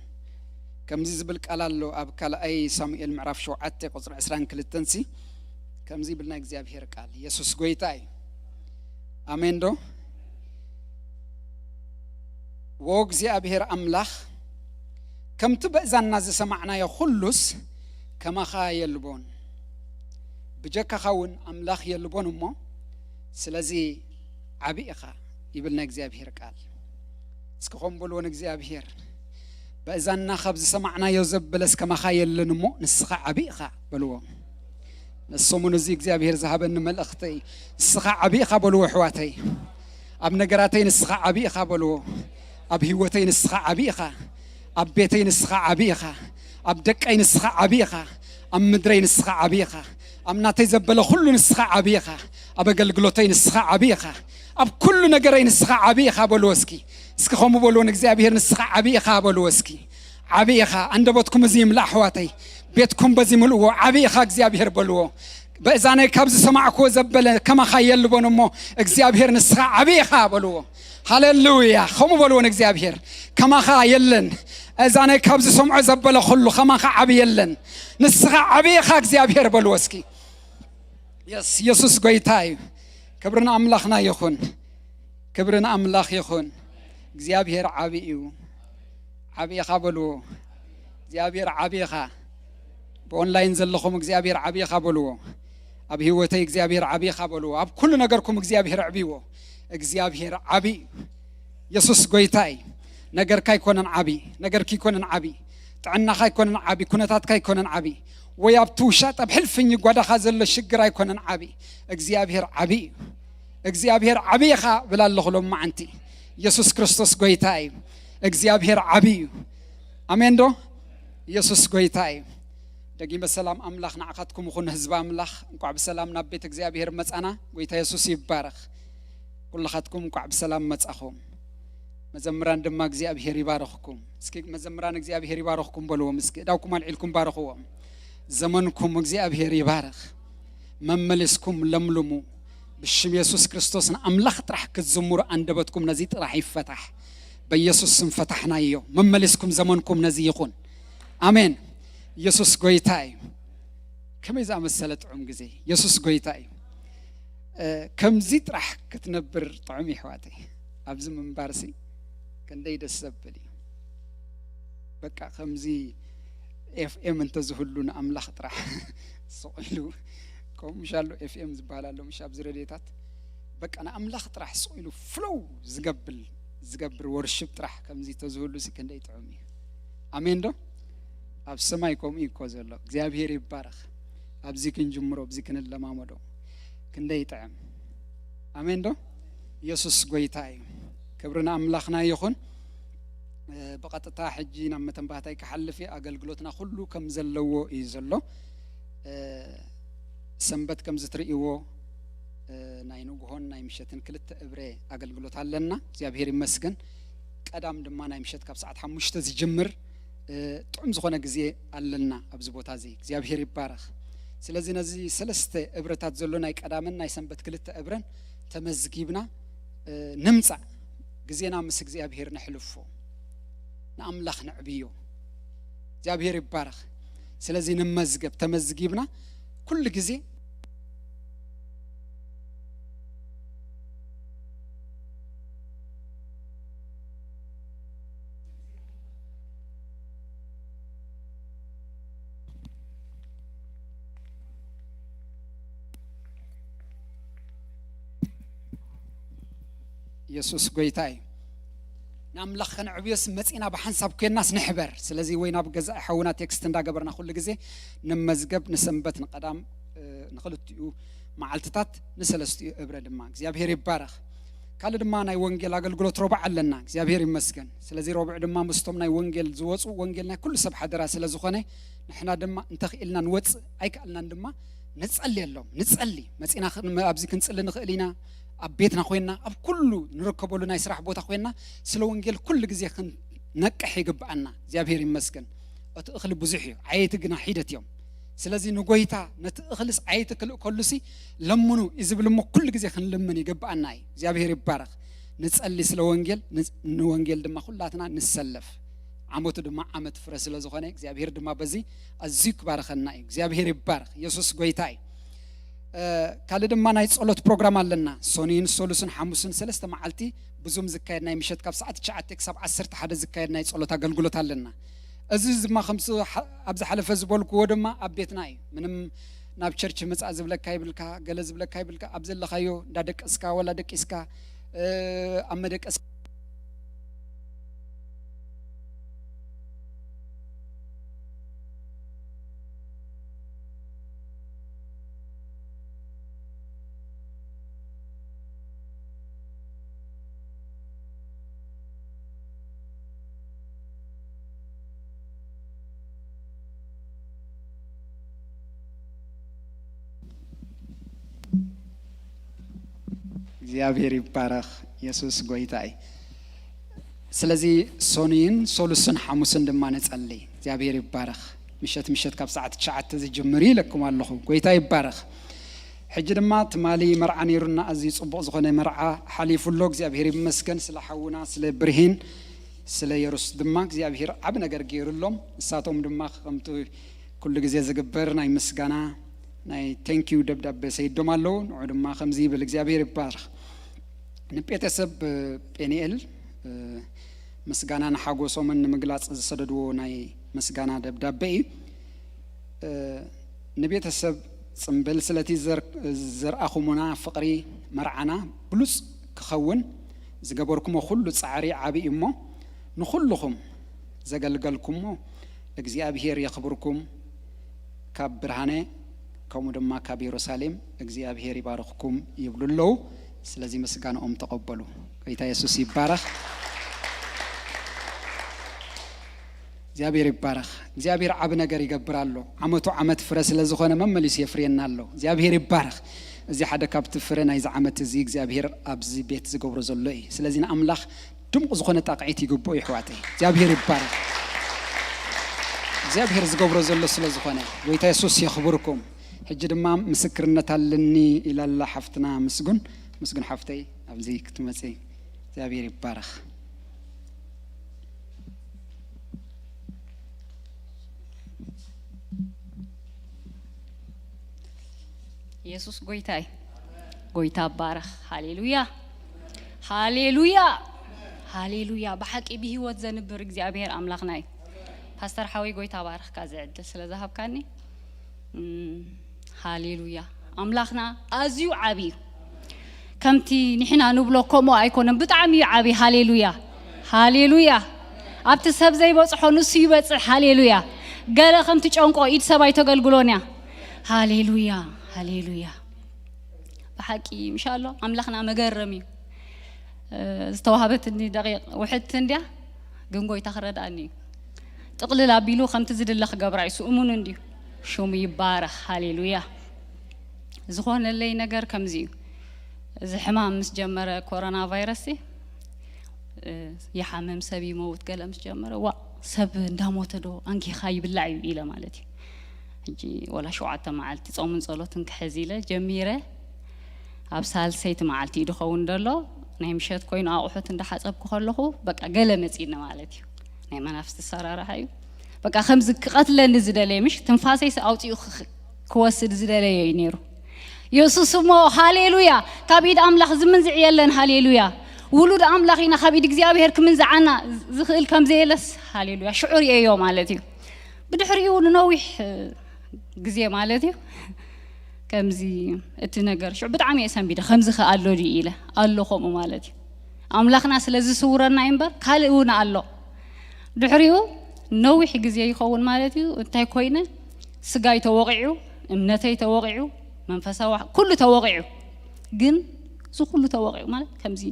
ከምዚ ዝብል ቃል ኣሎ ኣብ ካልኣይ ሳሙኤል ምዕራፍ ሸውዓተ ቁጽሪ ዕስራን ክልተን ሲ ከምዚ ይብል ናይ እግዚኣብሔር ቃል። የሱስ ጎይታ እዩ። ኣሜን ዶ? ወእግዚኣብሔር ኣምላኽ ከምቲ በእዛና ዝሰማዕናዮ ኩሉስ ከማኻ የልቦን፣ ብጀካኻ እውን ኣምላኽ የልቦን እሞ ስለዚ ዓቢ ኢኻ ይብል ናይ እግዚኣብሔር ቃል። እስኪ ኸም በልዎ ንእግዚኣብሔር፣ በእዛና ካብ ዝሰማዕናዮ ዘበለስ ከማኻ የለን እሞ ንስኻ ዓቢ ኢኻ በልዎ። ነዚ ሰሙን እዚ እግዚኣብሔር ዝሃበኒ መልእኽተይ፣ ንስኻ ዓቢ ኢኻ በልዎ ኣሕዋተይ። ኣብ ነገራተይ ንስኻ ዓቢ ኢኻ በልዎ። ኣብ ህይወተይ ንስኻ ዓቢ ኢኻ። ኣብ ቤተይ ንስኻ ዓቢ ኢኻ። ኣብ ደቀይ ንስኻ ዓቢ ኢኻ። ኣብ ምድረይ ንስኻ ዓቢ ኢኻ። ኣብ ናተይ ዘበለ ኩሉ ንስኻ ዓቢ ኢኻ። ኣብ ኣገልግሎተይ ንስኻ ዓቢ ኢኻ። ኣብ ኩሉ ነገረይ ንስኻ ዓቢ ኢኻ በልዎ እስኪ። እስኪ ከምኡ በልዎ ንእግዚኣብሔር፣ ንስኻ ዓቢ ኢኻ በልዎ እስኪ። ዓቢ ኢኻ። ኣንደበትኩም እዚ ይምላእ ኣሕዋተይ። ቤትኩም በዚ ምልእዎ። ዓቢ ኢኻ እግዚኣብሔር በልዎ። በእዛነይ ካብ ዝሰማዕክዎ ዘበለ ከማኻ የልቦን እሞ እግዚኣብሔር ንስኻ ዓቢ ኢኻ በልዎ። ሃሌሉያ። ከምኡ በልዎ ንእግዚኣብሔር። ከማኻ የለን። እዛነይ ካብ ዝሰምዖ ዘበለ ኩሉ ከማኻ ዓቢ የለን። ንስኻ ዓቢ ኢኻ እግዚኣብሔር በልዎ እስኪ። የስ፣ የሱስ ጎይታ እዩ። ክብሪ ንኣምላኽና ይኹን። ክብሪ ንኣምላኽ ይኹን። እግዚኣብሔር ዓቢ እዩ። ዓቢ ኢኻ በልዎ። እግዚኣብሔር ዓቢ ኢኻ። ብኦንላይን ዘለኹም እግዚኣብሔር ዓቢ ኢኻ በልዎ። ኣብ ህይወተይ እግዚኣብሔር ዓቢ ኢኻ በልዎ። ኣብ ኩሉ ነገርኩም እግዚኣብሔር ኣዕብይዎ። እግዚኣብሔር ዓቢ እዩ። የሱስ ጎይታ እዩ። ነገርካ ኣይኮነን ዓቢ፣ ነገርኪ ኣይኮነን ዓቢ፣ ጥዕናኻ ኣይኮነን ዓቢ፣ ኩነታትካ ኣይኮነን ዓቢ፣ ወይ ኣብቲ ውሻጠ ኣብ ሕልፍኝ ጓዳኻ ዘሎ ሽግር ኣይኮነን ዓቢ። እግዚኣብሔር ዓቢ እዩ። እግዚኣብሔር ዓቢ ኢኻ ብል ኣለኹ ሎማዓንቲ። የሱስ ክርስቶስ ጎይታ እዩ። እግዚኣብሔር ዓቢ እዩ። ኣሜን ዶ? የሱስ ጎይታ እዩ። ደጊመ ሰላም ኣምላኽ ንዓኻትኩም ይኹን፣ ህዝቢ ኣምላኽ። እንቋዕ ብሰላም ናብ ቤት እግዚኣብሔር መጻና። ጎይታ የሱስ ይባረኽ። ኩልኻትኩም እንቋዕ ብሰላም መጻኹም። መዘምራን ድማ እግዚኣብሔር ይባረኽኩም። እስኪ መዘምራን እግዚኣብሔር ይባረኽኩም በልዎም እስኪ። እዳውኩም ኣልዒልኩም ባርኽዎም። ዘመንኩም እግዚኣብሔር ይባረኽ። መመሊስኩም ለምልሙ። ብሽም የሱስ ክርስቶስ ንኣምላኽ ጥራሕ ክትዝምሩ ኣንደበትኩም ነዚ ጥራሕ ይፈታሕ። በየሱስ ስም ፈታሕናዮ። መመሊስኩም ዘመንኩም ነዚ ይኹን። ኣሜን። የሱስ ጎይታ እዩ። ከመይ ዝኣመሰለ ጥዑም ግዜ። የሱስ ጎይታ እዩ። እ፣ ከምዚ ጥራሕ ክትነብር ጥዑም እዩ ኣሕዋተይ። ኣብዚ ምንባርሲ ክንደይ ደስ ዘብል እዩ። በቃ ከምዚ ኤፍኤም እንተዝህሉ ንኣምላኽ ጥራሕ ስቕ ኢሉ፣ ከምኡ ምሽ ኣሎ ኤፍኤም ዝበሃል ኣሎ ምሽ ኣብዚ ሬድዮታት፣ በቃ ንኣምላኽ ጥራሕ ስቕ ኢሉ ፍሎው ዝገብር፣ ዝገብር ወርሽፕ ጥራሕ ከምዚ ተዝህሉ ሲ ክንደይ ጥዑም እዩ። ኣሜን ዶ? ኣብ ሰማይ ከምኡ እዩ እኮ ዘሎ። እግዚኣብሔር ይባረኽ። ኣብዚ ክንጅምሮ፣ ኣብዚ ክንለማመዶ ክንደይ ይጥዕም። ኣሜን ዶ? የሱስ ጎይታ እዩ። ክብሪ ንኣምላኽና ይኹን። እ፣ ብቐጥታ ሕጂ ናብ መተንባህታይ ክሓልፍ እየ። ኣገልግሎትና ኩሉ ከም ዘለዎ እዩ ዘሎ። እ፣ ሰንበት ከም ዝትርእይዎ፣ እ፣ ናይ ንግሆን ናይ ምሸትን ክልተ እብረ ኣገልግሎት ኣለና። እግዚኣብሔር ይመስገን። ቀዳም ድማ ናይ ምሸት ካብ ሰዓት ሓሙሽተ ዝጅምር፣ እ፣ ጥዑም ዝኾነ ግዜ ኣለና ኣብዚ ቦታ እዚ። እግዚኣብሔር ይባረኽ። ስለዚ ነዚ ሰለስተ እብረታት ዘሎ ናይ ቀዳምን ናይ ሰንበት ክልተ እብረን ተመዝጊብና፣ እ፣ ንምጻእ። ግዜና ምስ እግዚኣብሔር ነሕልፎ። ንኣምላኽ ነዕብዮ። እግዚኣብሔር ይባረኽ። ስለዚ ንመዝገብ፣ ተመዝጊብና ኩሉ ግዜ የሱስ ጎይታ እዩ። ንኣምላኽ ከነዕብዮስ መጺና ብሓንሳብ ኮይንናስ ንሕበር። ስለዚ ወይ ናብ ገዛኢ ሓውና ቴክስት እንዳገበርና ኩሉ ግዜ ንመዝገብ፣ ንሰንበት፣ ንቐዳም፣ እ፣ ንኽልቲኡ መዓልትታት፣ ንሰለስቲኡ እብረ ድማ። እግዚኣብሔር ይባረኽ። ካልእ ድማ ናይ ወንጌል ኣገልግሎት ረቡዕ ኣለና። እግዚኣብሔር ይመስገን። ስለዚ ረቡዕ ድማ ምስቶም ናይ ወንጌል ዝወፁ፣ ወንጌል ናይ ኩሉ ሰብ ሓደራ ስለ ዝኾነ፣ ንሕና ድማ እንተኽኢልና ንወፅእ፣ ኣይከኣልናን ድማ ንጸልየሎም፣ ንጸሊ። መጺና ክን-፣ ኣብዚ ክንጽሊ ንኽእል ኢና። ኣብ ቤትና ኮይና፣ ኣብ ኩሉ ንርከበሉ ናይ ስራሕ ቦታ ኮይና፣ ስለ ወንጌል ኩሉ ግዜ ክንነቅሕ ይግብኣና። እግዚኣብሔር ይመስገን። እቲ እኽሊ ብዙሕ እዩ፣ ዓየይቲ ግና ሒደት እዮም። ስለዚ ንጎይታ ነቲ እኽልስ ዓየይቲ ክልእከሉሲ ለምኑ እዩ ዝብል እሞ፣ ኩሉ ግዜ ክንልምን ይግብኣና እዩ። እግዚኣብሔር ይባረኽ። ንጸሊ ስለ ወንጌል፣ ንጽ-፣ ንወንጌል ድማ ኩላትና ንሰለፍ። ዓመቱ ድማ ዓመት ፍረ ስለ ዝኾነ፣ እግዚኣብሔር ድማ በዚ ኣዝዩ ክባርኸና እዩ። እግዚኣብሔር ይባረኽ። የሱስ ጎይታ እዩ። እ፣ ካልእ ድማ ናይ ጸሎት ፕሮግራም ኣለና። ሶኑይን ሶሉስን ሓሙስን ሰለስተ መዓልቲ ብዙም ዝካየድ ናይ ምሸት ካብ ሰዓት ትሽዓተ ክሳብ ዓሰርተ ሓደ ዝካየድ ናይ ጸሎት ኣገልግሎት ኣለና። እዚ ድማ ከምዚ ሓ-፣ ኣብ ዝሓለፈ ዝበልክዎ ድማ ኣብ ቤትና እዩ። ምንም ናብ ቸርች ምጻእ ዝብለካ ይብልካ፣ ገለ ዝብለካ ይብልካ፣ ኣብ ዘለኻዮ እንዳደቀስካ ወላ ደቂስካ፣ እ፣ ኣብ መደቀስ እግዚኣብሔር ይባረኽ። የሱስ ጎይታ እዩ። ስለዚ ሶኑይን ሶሉስን ሓሙስን ድማ ንጸሊ። እግዚኣብሔር ይባረኽ። ምሸት ምሸት ካብ ሰዓት ትሽዓተ ዝጅምር እዩ ኢለኩም ኣለኹ። ጎይታ ይባረኽ። ሕጂ ድማ ትማሊ መርዓ ነይሩና፣ ኣዝዩ ጽቡቕ ዝኾነ መርዓ ሓሊፉ ኣሎ። እግዚኣብሔር ይመስገን ስለ ሓውና፣ ስለ ብርሂን፣ ስለ የሩስ ድማ እግዚኣብሔር ዓቢ ነገር ገይሩሎም። ንሳቶም ድማ ከምቲ ኩሉ ግዜ ዝግበር ናይ ምስጋና ናይ ቴንኪዩ ደብዳቤ ሰይዶም ኣለዉ። ንዑ ድማ ከምዚ ይብል፣ እግዚኣብሔር ይባረኽ። ንቤተሰብ ጴንኤል፣ እ፣ ምስጋናን ሓጎሶምን ንምግላጽ ዝሰደድዎ ናይ ምስጋና ደብዳቤ እዩ። እ፣ ንቤተሰብ ጽምብል ስለቲ ዘር-፣ ዘርኣኹሙና ፍቕሪ መርዓና ብሉጽ ክኸውን ዝገበርኩሞ ኩሉ ጻዕሪ ዓቢ እዩ እሞ፣ ንኹልኹም ዘገልገልኩሞ እግዚኣብሔር የኽብርኩም፣ ካብ ብርሃነ ከምኡ ድማ ካብ የሩሳሌም እግዚኣብሔር ይባርኽኩም ይብሉ ኣለዉ። ስለዚ ምስጋናኦም ተቐበሉ። ጎይታ የሱስ ይባረኽ። እግዚኣብሔር ይባረኽ። እግዚኣብሔር ዓቢ ነገር ይገብር ኣሎ። ዓመቱ ዓመት ፍረ ስለ ዝኾነ መመሊሱ የፍርየና ኣሎ። እግዚኣብሔር ይባረኽ። እዚ ሓደ ካብቲ ፍረ ናይዚ ዓመት እዚ እግዚኣብሔር ኣብዚ ቤት ዝገብሮ ዘሎ እዩ። ስለዚ ንኣምላኽ ድምቕ ዝኾነ ጣቕዒት ይግብኦ ይሕዋተይ። እግዚኣብሔር ይባረኽ። እግዚኣብሔር ዝገብሮ ዘሎ ስለ ዝኾነ ጎይታ የሱስ የኽብርኩም። ሕጂ ድማ ምስክርነት ኣለኒ ኢላ ኣላ ሓፍትና ምስጉን። ምስጉን ሓፍተይ ኣብዚ ክትመጺ እግዚኣብሔር ይባረኽ። የሱስ ጎይታይ ጎይታ ባረኽ። ሃሌሉያ፣ ሃሌሉያ፣ ሃሌሉያ። ብሓቂ ብህይወት ዘንብር እግዚኣብሔር ኣምላኽና እዩ። ፓስተር ሓወይ ጎይታ ባረኽካ እዚ ዕድል ስለ ዝሃብካኒ። እም፣ ሃሌሉያ። ኣምላኽና ኣዝዩ ዓቢ እዩ። ከምቲ ንሕና ንብሎ ከምኡ ኣይኮነን፣ ብጣዕሚ እዩ ዓቢ። ሃሌሉያ፣ ሃሌሉያ። ኣብቲ ሰብ ዘይበጽሖ ንሱ ይበጽሕ። ሃሌሉያ። ገለ ከምቲ ጨንቆ ኢድ ሰብ ኣይተገልግሎን እያ። ሃሌሉያ፣ ሃሌሉያ። ብሓቂ ምሻሎ ኣምላኽና መገረም እዩ። እ፣ ዝተዋህበትኒ ደቂቕ ውሕድቲ እንድያ፣ ግን ጎይታ ክረድኣኒ እዩ። ጥቕልል ኣቢሉ ከምቲ ዝድለ ክገብራ እዩ፣ እሱ እሙን እንድዩ። ሽሙ ይባረኽ። ሃሌሉያ። ዝኾነለይ ነገር ከምዚ እዩ። እዚ ሕማም ምስ ጀመረ፣ ኮሮና ቫይረስ፣ እ፣ ይሓምም፣ ሰብ ይመውት፣ ገለ ምስ ጀመረ፣ "ዋእ፣ ሰብ እንዳሞተ ዶ ኣንኪኻ ይብላዕ እዩ?" ኢለ ማለት እዩ። ሕጂ ወላ ሸውዓተ መዓልቲ ጾምን ጸሎትን ክሕዝ ኢለ ጀሚረ፣ ኣብ ሳልሰይቲ መዓልቲ እዩ ድኸውን ደሎ። ናይ ምሸት ኮይኑ ኣቑሑት እንዳሓጸብኩ ከለኹ፣ በቃ፣ ገለ መጺኒ ማለት እዩ። ናይ መናፍስቲ ኣሰራርሓ እዩ። በቃ፣ ከምዚ ክቐትለኒ ዝደለየ፣ ምሽ ትንፋሰይስ ኣውጺኡ ክ-፣ ክወስድ ዝደለየ እዩ ነይሩ። የሱስ እሞ፣ ሃሌሉያ! ካብ ኢድ ኣምላኽ ዝምንዝዕ የለን። ሃሌሉያ! ውሉድ ኣምላኽ ኢና፣ ካብ ኢድ እግዚኣብሔር ክምንዝዓና ዝኽእል ከም ዘየለስ፣ ሃሌሉያ! ሽዑ ርእየዮ ማለት እዩ። ብድሕሪኡ ንነዊሕ ግዜ ማለት እዩ፣ ከምዚ እቲ ነገር ሽዑ ብጣዕሚ እየ ሰንቢደ፣ ከምዚ ከ ኣሎ ድዩ ኢለ፣ ኣሎ ከምኡ ማለት እዩ። ኣምላኽና ስለ ዝስውረና እዩ እምበር፣ ካልእ እውን ኣሎ። ድሕሪኡ ነዊሕ ግዜ ይኸውን ማለት እዩ። እንታይ ኮይነ? ስጋይ ተወቒዑ፣ እምነተይ ተወቒዑ፣ መንፈሳዊ ኩሉ ተወቒዑ። ግን እዚ ኩሉ ተወቂዑ ማለት ከምዚ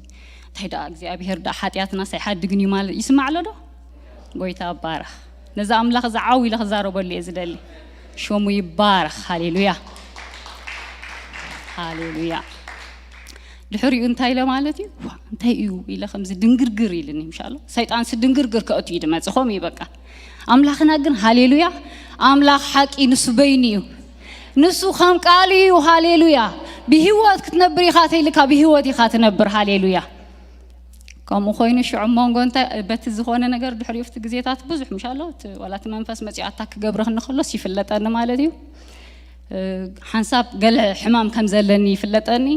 እንታይ ደኣ እግዚኣብሔር ደኣ ሓጢኣትና ሳይሓድግን እዩ ማለት ይስማዕ ኣሎ ዶ? ጎይታ ይባረኽ። ነዚ ኣምላኽ እዚ ዓው ኢለ ክዛረበሉ እየ ዝደሊ። ሽሙ ይባረኽ። ሃሌሉያ፣ ሃሌሉያ። ድሕሪኡ እንታይ ኢለ ማለት እዩ? ዋ፣ እንታይ እዩ ኢለ ከምዚ ድንግርግር ኢልኒ። ምሻሎ ሰይጣን ሲ ድንግርግር ከእቱ እዩ ድመጽእ። ከምኡ እዩ በቃ። ኣምላኽና ግን ሃሌሉያ፣ ኣምላኽ ሓቂ ንሱ በይኑ እዩ። ንሱ ከም ቃሉ እዩ። ሃሌሉያ። ብህይወት ክትነብር ኢኻ ተይልካ ብህይወት ኢኻ ትነብር። ሃሌሉያ። ከምኡ ኮይኑ ሽዑ መንጎ እንታይ በቲ ዝኾነ ነገር ድሕሪኡ ኣብቲ ግዜታት ብዙሕ ምሻሎ እቲ ዋላ እቲ መንፈስ መጺኡ ኣታክ ክገብረኽኒ ከሎስ ይፍለጠኒ ማለት እዩ። እ፣ ሓንሳብ ገለ ሕማም ከም ዘለኒ ይፍለጠኒ።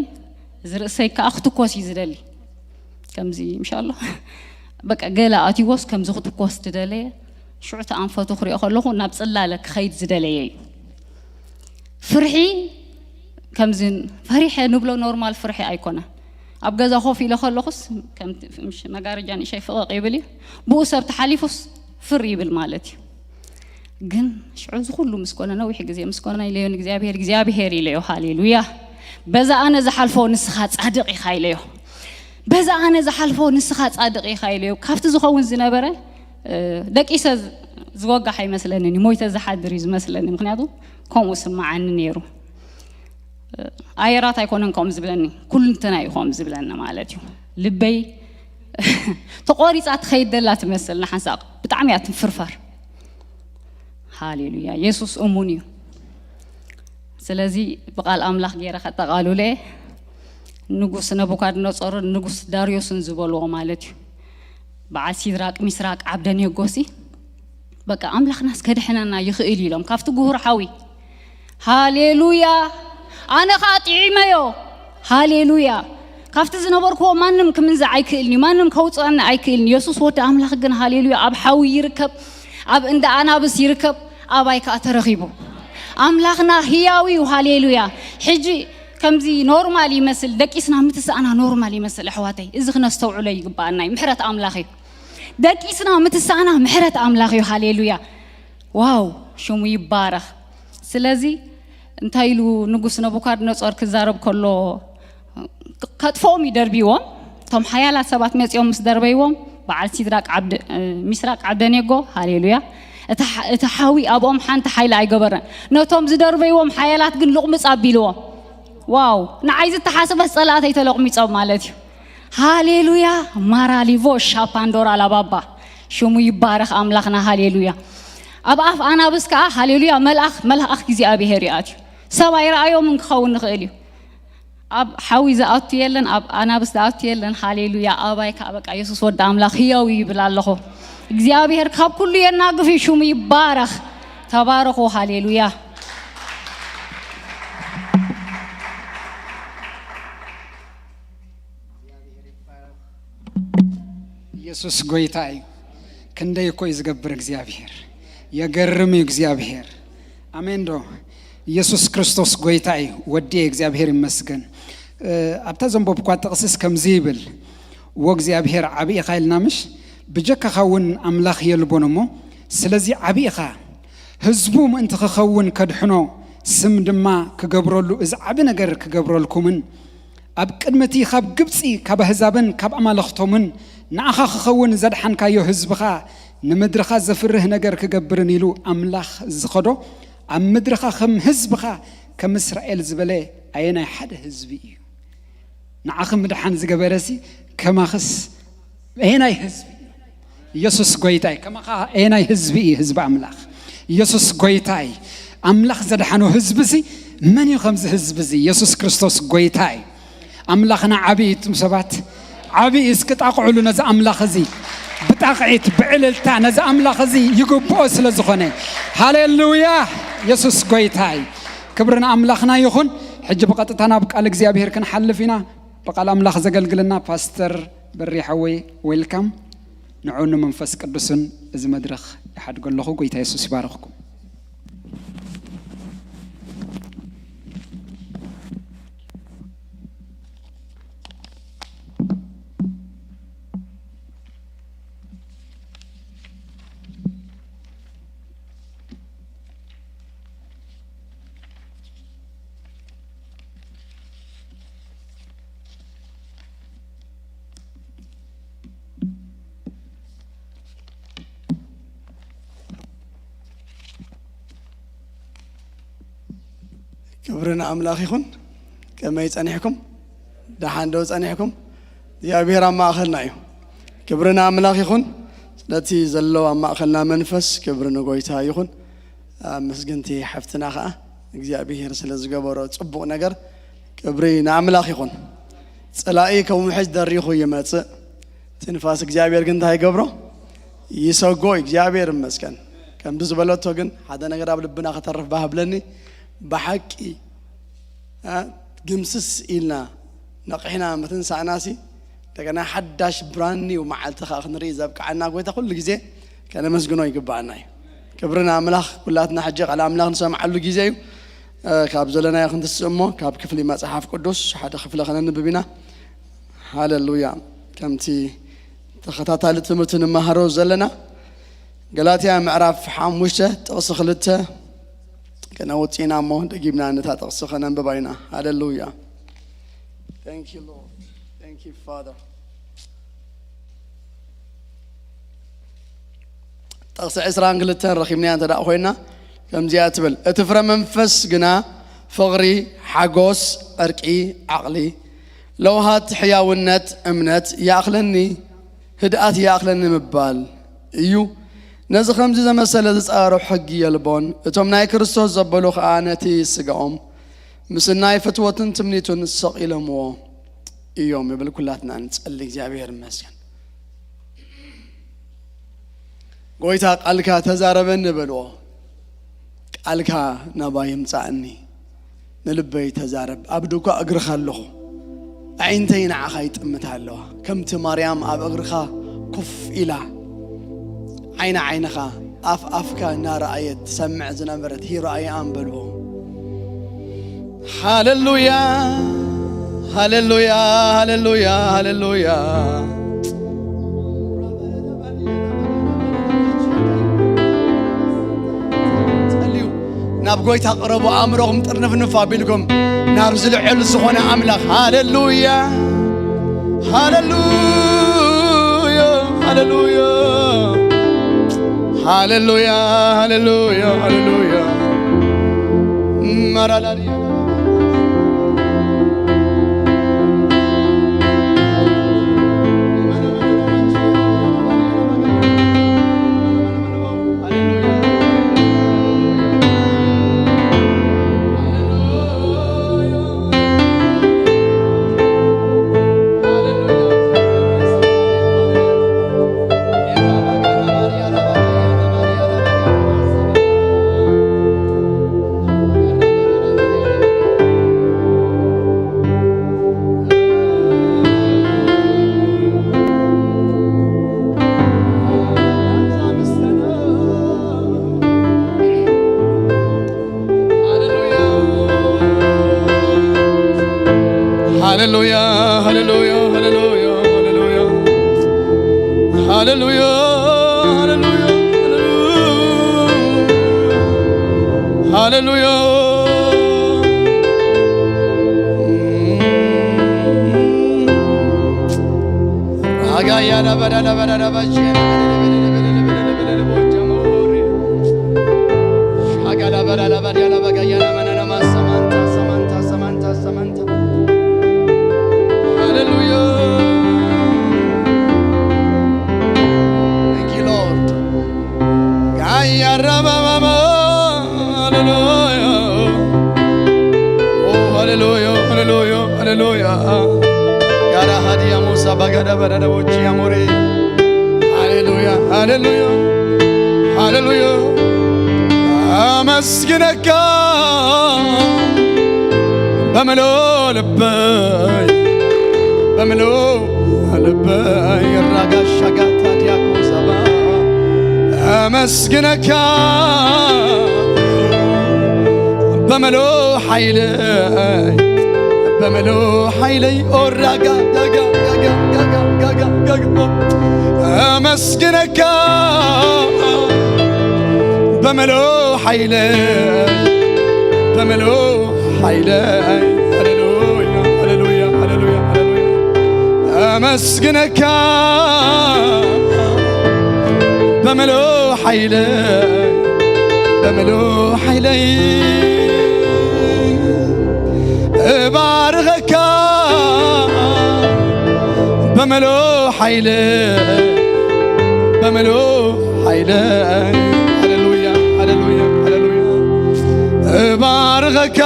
እዚ ርእሰይ ከኣ ክትኮስ እዩ ዝደሊ። ከምዚ ምሻሎ በቃ ገለ ኣትይዎስ ከምዚ ክትኮስ ዝደለየ ሽዑ እቲ ኣንፈቱ ክሪኦ ከለኹ ናብ ጽላለ ክኸይድ ዝደለየ እዩ። ፍርሒ ከምዚ ፈሪሐ ንብሎ ኖርማል ፍርሒ ኣይኮነ። ኣብ ገዛ ኮፍ ኢለ ከለኹስ ከም መጋረጃ ንእሸይ ፍቕቕ ይብል እዩ። ብኡ ሰብ ተሓሊፉስ ፍር ይብል ማለት እዩ። ግን ሽዑ እዚ ኩሉ ምስ ኮነ ነዊሕ ግዜ ምስ ኮነ ኢለዮ ንእግዚኣብሔር እግዚኣብሔር ኢለዮ። ሃሌሉያ። በዛ ኣነ ዝሓልፎ ንስኻ ጻድቕ ኢኻ ኢለዮ። በዛ ኣነ ዝሓልፎ ንስኻ ጻድቕ ኢኻ ኢለዮ። ካብቲ ዝኸውን ዝነበረ እ፣ ደቂሰ ዝ- ዝወጋሕ ኣይመስለንን እዩ። ሞይተ ዝሓድር እዩ ዝመስለኒ። ምክንያቱ ከምኡ ስምዓኒ ነይሩ። ኣየራት ኣይኮነን ከምኡ ዝብለኒ፣ ኩልንተና እዩ ከምኡ ዝብለኒ ማለት እዩ። ልበይ ተቆሪፃ ትኸይድ ደላ ትመስል ንሓንሳእ። ብጣዕሚ እያ ትንፍርፈር። ሃሌሉያ። የሱስ እሙን እዩ። ስለዚ ብቃል ኣምላኽ ገይረ ከጠቓሉለ ንጉስ ነቡካድነጾርን ንጉስ ዳርዮስን ዝበልዎ ማለት እዩ። በዓል ሲድራቅ ሚስራቅ ዓብደኔጎሲ በቃ ኣምላኽናስ ከድሕነና ይኽእል ኢሎም ካብቲ ጉሁር ሓዊ። ሃሌሉያ። ኣነ ኸዓ ጥዒመዮ። ሃሌሉያ። ካብቲ ዝነበርክዎ ማንም ክምንዛዕ ኣይክእልን እዩ። ማንም ከውፅኣኒ ኣይክእልን እዩ። የሱስ ወዲ ኣምላኽ ግን ሃሌሉያ ኣብ ሓዊ ይርከብ፣ ኣብ እንዳ ኣናብስ ይርከብ፣ ኣባይ ከዓ ተረኺቡ። ኣምላኽና ህያው እዩ። ሃሌሉያ። ሕጂ ከምዚ ኖርማል ይመስል፣ ደቂስና ምትስኣና ኖርማል ይመስል። ኣሕዋተይ፣ እዚ ክነስተውዕሎ ይግባኣና እዩ። ምሕረት ኣምላኽ እዩ። ደቂስና ምትስኣና ምሕረት ኣምላኽ እዩ። ሃሌሉያ። ዋው፣ ሽሙ ይባረኽ። ስለዚ እንታይ ኢሉ ንጉስ ነቡካድነጾር ክዛረብ ከሎ፣ ከጥፍኦም እዩ ደርብይዎም። እቶም ሓያላት ሰባት መጺኦም ምስ ደርበይዎም፣ በዓል ሲድራቅ ዓብደ-፣ ሚስራቅ ዓብደኔጎ፣ ሃሌሉያ፣ እቲ ሓ-፣ እቲ ሓዊ ኣብኦም ሓንቲ ሓይሊ ኣይገበረን። ነቶም ዝደርበይዎም ሓያላት ግን ልቕምጽ ኣቢልዎም። ዋው፣ ንዓይ ዝተሓስበስ ጸላእተይ ተለቕሚጾም ማለት እዩ። ሃሌሉያ። ማራሊቮ ሻፓንዶራ ላባባ። ሽሙ ይባረኽ ኣምላኽና። ሃሌሉያ። ኣብ ኣፍ ኣናብስ ከዓ ሃሌሉያ፣ መልኣኽ፣ መልኣኽ እግዚኣብሄር እዩ ኣትዩ። ሰብ ኣይረኣዮምን ክኸውን ንኽእል እዩ። ኣብ ሓዊ ዝኣቱ የለን፣ ኣብ ኣናብስ ዝኣቱ የለን። ሃሌሉያ። ኣባይ ከዓ በቃ የሱስ ወዲ ኣምላኽ ህያው እዩ ይብል ኣለኹ። እግዚኣብሄር ካብ ኩሉ የናግፍ እዩ። ሽሙ ይባረኽ። ተባረኹ። ሃሌሉያ። ኢየሱስ ጎይታ እዩ። ክንደይ እኮ እዩ ዝገብር እግዚኣብሔር። የገርም እዩ እግዚኣብሔር። ኣሜን ዶ? ኢየሱስ ክርስቶስ ጎይታ እዩ። ወዲ እግዚኣብሔር ይመስገን። እ፣ ኣብታ ዘንበብኳ ጥቕስስ ከምዚ ይብል፣ "ወ እግዚኣብሔር ዓቢ ኢኻ" ኢልና ምሽ? "ብጀካኻ እውን ኣምላኽ የልቦን እሞ፣ ስለዚ ዓቢ ኢኻ። ህዝቡ ምእንቲ ክኸውን ከድሕኖ፣ ስም ድማ ክገብረሉ፣ እዚ ዓቢ ነገር ክገብረልኩምን፣ ኣብ ቅድሚ እቲ ካብ ግብጺ፣ ካብ ኣህዛብን ካብ ኣማልኽቶምን ንኣኻ ክኸውን ዘድሓንካዮ ህዝብኻ፣ ንምድርኻ ዘፍርህ ነገር ክገብርን" ኢሉ ኣምላኽ ዝኸዶ፣ ኣብ ምድርኻ ከም ህዝብኻ ከም እስራኤል ዝበለ ኣየናይ ሓደ ህዝቢ እዩ? ንዓኺ ምድሓን ዝገበረሲ ከማኽስ ኣየናይ ህዝቢ እዩ? ኢየሱስ ጎይታ እዩ። ከማኻ ኣየናይ ህዝቢ እዩ? ህዝቢ ኣምላኽ። ኢየሱስ ጎይታ እዩ። ኣምላኽ ዘድሓኖ ህዝቢ ሲ መን እዩ? ከምዚ ህዝቢ እዚ ኢየሱስ ክርስቶስ ጎይታ እዩ። ኣምላኽና ዓቢ እዩ። እቱም ሰባት ዓቢ እዩ። እስኪ ጣቕዕሉ ነዚ ኣምላኽ እዚ ብጣቕዒት ብዕልልታ። ነዚ ኣምላኽ እዚ ይግብኦ ስለ ዝኾነ። ሃሌሉያ። ኢየሱስ ጎይታ እዩ። ክብሪ ንኣምላኽና ይኹን። ሕጂ ብቐጥታ ናብ ቃል እግዚኣብሔር ክንሓልፍ ኢና። ብቃል ኣምላኽ ዘገልግልና ፓስተር በሪ ሓወይ፣ ዌልካም። ንዑን ንመንፈስ ቅዱስን እዚ መድረኽ ይሓድጎ ኣለኹ። ጎይታ የሱስ ይባርኽኩም። ክብሪ ንኣምላኽ ይኹን። ከመይ ጸኒሕኩም? ደሓን ዶ ጸኒሕኩም? እግዚኣብሔር ኣብ ማእኸልና እዩ። ክብሪ ንኣምላኽ ይኹን። ስለቲ ዘሎ ኣብ ማእኸልና መንፈስ ክብሪ ንጎይታ ይኹን። ኣመስግንቲ ሓፍትና ኸዓ እግዚኣብሔር ስለ ዝገበሮ ጽቡቕ ነገር ክብሪ ንኣምላኽ ይኹን። ጸላኢ ከም ውሕጅ ደሪኹ ይመጽእ። ትንፋስ እግዚኣብሔር ግን እንታይ ይገብሮ? ይሰጎ። እግዚኣብሔር ይመስገን። ከምዚ ዝበለቶ ግን ሓደ ነገር ኣብ ልብና ከተርፍ ባህ ብለኒ። ብሓቂ፣ እ፣ ግምስስ ኢልና ነቒሕና ምትንሳእናሲ፣ እንደገና ሓዳሽ ብራንድ ኒው መዓልቲ ኸዓ ክንርኢ ዘብቅዓና ጎይታ ኩሉ ግዜ ከነመስግኖ ይግብኣና እዩ። ክብሪ ንኣምላኽ። ኩላትና ሕጂ ቃል ኣምላኽ ንሰምዓሉ ግዜ እዩ። እ፣ ካብ ዘለናዮ ክንትስእ እሞ፣ ካብ ክፍሊ መጽሓፍ ቅዱስ ሓደ ክፍሊ ከነንብብ ኢና። ሃሌሉያ። ከምቲ ተኸታታሊ ትምህርቲ ንመሃሮ ዘለና፣ ገላትያ ምዕራፍ ሓሙሽተ ጥቕሲ ክልተ ከነውጽእ ኢና እሞ፣ ደጊምና ነታ ጥቕሲ ከነንብባ ኢና። ሃሌሉያ። Thank you, Lord. Thank you, Father. ጥቕሲ ዕስራን ክልተን ረኺብናያ እንተ ደኣ ኮይና፣ ከምዚኣ ትብል፣ "እቲ ፍረ መንፈስ ግና ፍቕሪ፣ ሓጎስ፣ ዕርቂ፣ ዓቕሊ፣ ለውሃት፣ ሕያውነት፣ እምነት፣ ይኣኽለኒ፣ ህድኣት ይኣኽለኒ ምባል እዩ። ነዚ ከምዚ ዘመሰለ ዝጻረሩ ሕጊ የልቦን። እቶም ናይ ክርስቶስ ዘበሉ ኸኣ ነቲ ስጋኦም ምስ ናይ ፍትወትን ትምኒቱን ሰቒሎምዎ እዮም" ይብል። ኩላትና ንጸሊ። እግዚኣብሔር ይመስገን። "ጎይታ ቃልካ ተዛረበኒ" በልዎ። "ቃልካ ናባይ ይምጻእኒ፣ ንልበይ ተዛረብ። ኣብ ድኳ እግርኻ ኣለኹ፣ ኣዒንተይ ንዓኻ ይጥምታ ኣለዋ። ከምቲ ማርያም ኣብ እግርኻ ኮፍ ኢላ፣ ዓይኒ ዓይንኻ፣ ኣፍ ኣፍካ እናረኣየት ትሰምዕ ዝነበረት ሂሮ ኣይ ኣም" በልዎ። ሃሌሉያ፣ ሃሌሉያ፣ ሃሌሉያ፣ ሃሌሉያ። ጸልዩ፣ ናብ ጎይታ ቅረቡ፣ ኣእምሮኹም ጥርንፍንፍ ኣቢልኩም ናብ ዝልዕል ዝኾነ ኣምላኽ። ሃሌሉያ፣ ሃሌሉያ፣ ሃሌሉያ፣ ሃሌሉያ፣ ሃሌሉያ፣ ሃሌሉያ። ማራላዲያ። ሃሌሉያ፣ ሃሌሉያ፣ ሃሌሉያ፣ ሃሌሉያ፣ ሃሌሉያ፣ ሃሌሉያ፣ ሃሌሉያ። Hallelujah. Thank you, Lord. Hallelujah. Oh, hallelujah, hallelujah, hallelujah. Gara hadia musa bagada barada bochi amore. Hallelujah, hallelujah, hallelujah. አመስግነካ በምሎ ልበይ፣ በምሎ ልበይ፣ ራጋሻ ጋታ ዲያኮ ዘባ። አመስግነካ በምሎ ሓይለይ፣ በምሎ ሓይለይ፣ ኦራጋ ጋጋ ጋጋ ጋጋ ጋጋ ጋጋ። አመስግነካ በምሎ ሓይለይ፣ በምሎ ሓይለይ። ሃሌሉያ፣ ሃሌሉያ፣ ሃሌሉያ፣ ሃሌሉያ። አመስግነካ በምሎ ሓይለይ፣ በምሎ ሓይለይ። ባርኸካ ብምሉእ ሓይለ፣ ብምሉእ ሓይለ። ሃሌሉያ፣ ሃሌሉያ፣ ሃሌሉያ። እባርኸካ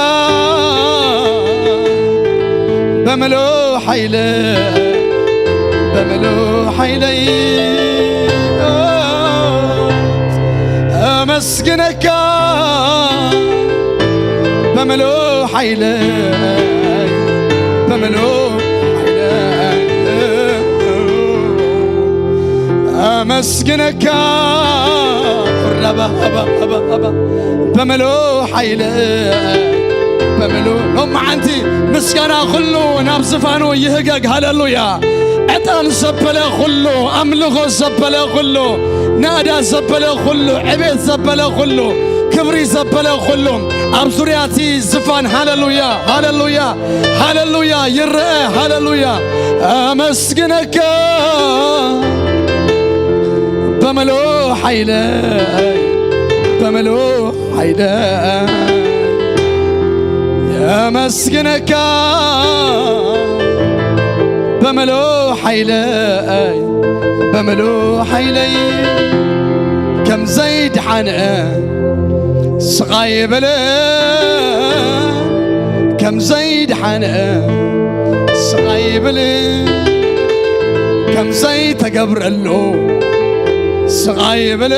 ብምሉእ ሓይለ፣ ብምሉእ ሓይለይ። ኣመስግነካ ብምሉእ ሓይለ፣ ብምሉእ ሓይለ ኣመስግነካ። ረባባባባባ ብምሉእ ሓይለ፣ ብምሉእ ሎማዓንቲ ምስጋና ኩሉ ናብ ዝፋኑ ይህገግ። ሃሌሉያ። ዕጣን ዘበለ ኩሉ፣ ኣምልኾ ዘበለ ኩሉ፣ ናእዳ ዘበለ ኩሉ፣ ዕቤት ዘበለ ኩሉ፣ ክብሪ ዘበለ ኩሉ ኣብ ዙርያ እቲ ዝፋን። ሃሌሉያ፣ ሃሌሉያ፣ ሃሌሉያ ይረአ። ሃሌሉያ። ኣመስግነካ ብምሉእ ሓይለ፣ ብምሉእ ሓይለ የመስግነካ ብምሉእ ሓይለ፣ ብምሉእ ሓይለይ። ከም ዘይደሓነ ስቓይ ይብል፣ ከም ዘይደሓነ ስቓይ ይብል፣ ከም ዘይተገብረሉ ስቓይ ይብል፣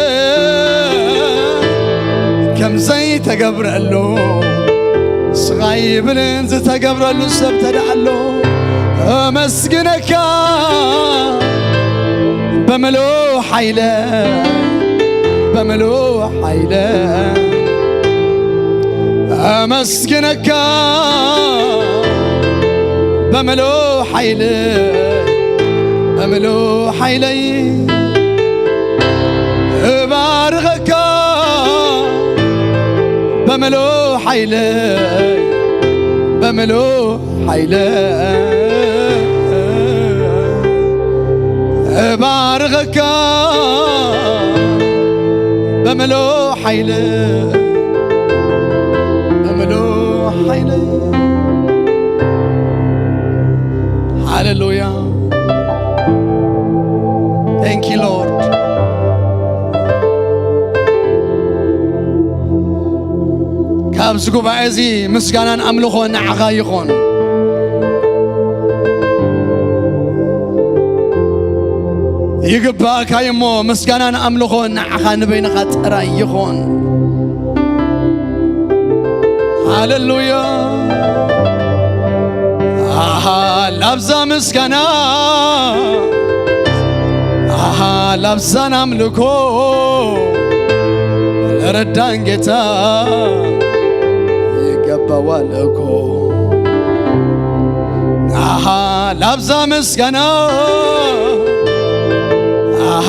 ከም ዘይተገብረሉ ስቓይ ይብል። ዝተገብረሉ ሰብ ተደኣሎ። ኣመስግነካ ብምሉእ ሓይለ፣ ብምሉእ ሓይለ ኣመስግነካ ብምሉእ ሓይለ፣ ብምሉእ ሓይለይ እባርኸካ ብምሉእ ሓይለ፣ ብምሉእ ሓይለ እባርኸካ ብምሉእ ሓይለ፣ ብምሉእ ሓይለ። ሃሌሉያ። Thank you, Lord። ካብዚ ጉባኤ እዚ ምስጋናን ኣምልኾ ንዓኻ ይኹን። ይግባእካ እሞ ምስጋናን ኣምልኾ ንዓኻ ንበይንኻ ጥራይ ይኹን። ሃሌሉያ። ኣሃ ላብዛ ምስጋና፣ ኣሃ ላብዛን ኣምልኮ ለረዳን ጌታ ይገባዋል እኮ። ኣሃ ላብዛ ምስጋና፣ ኣሃ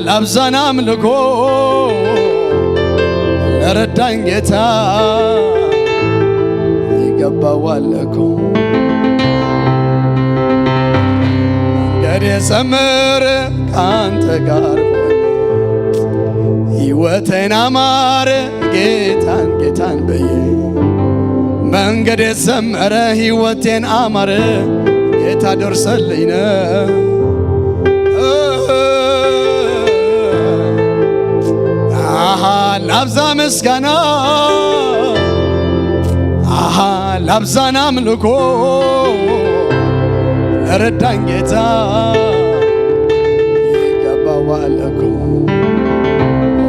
ላብዛን ኣምልኮ ለረዳን ጌታ ይገባዋል እኮ። መንገድ የሰመረ ካንተ ጋር ሆነ፣ ሕይወቴን አማረ ጌታን ጌታን ብዬ። መንገድ የሰመረ ሕይወቴን አማረ ጌታ ደርሰልኝ ነው። አሃ ላብዛ ምስጋና፣ አሃ ላብዛን አምልኮ ለረዳኝ ጌታ ይገባዋል እኮ።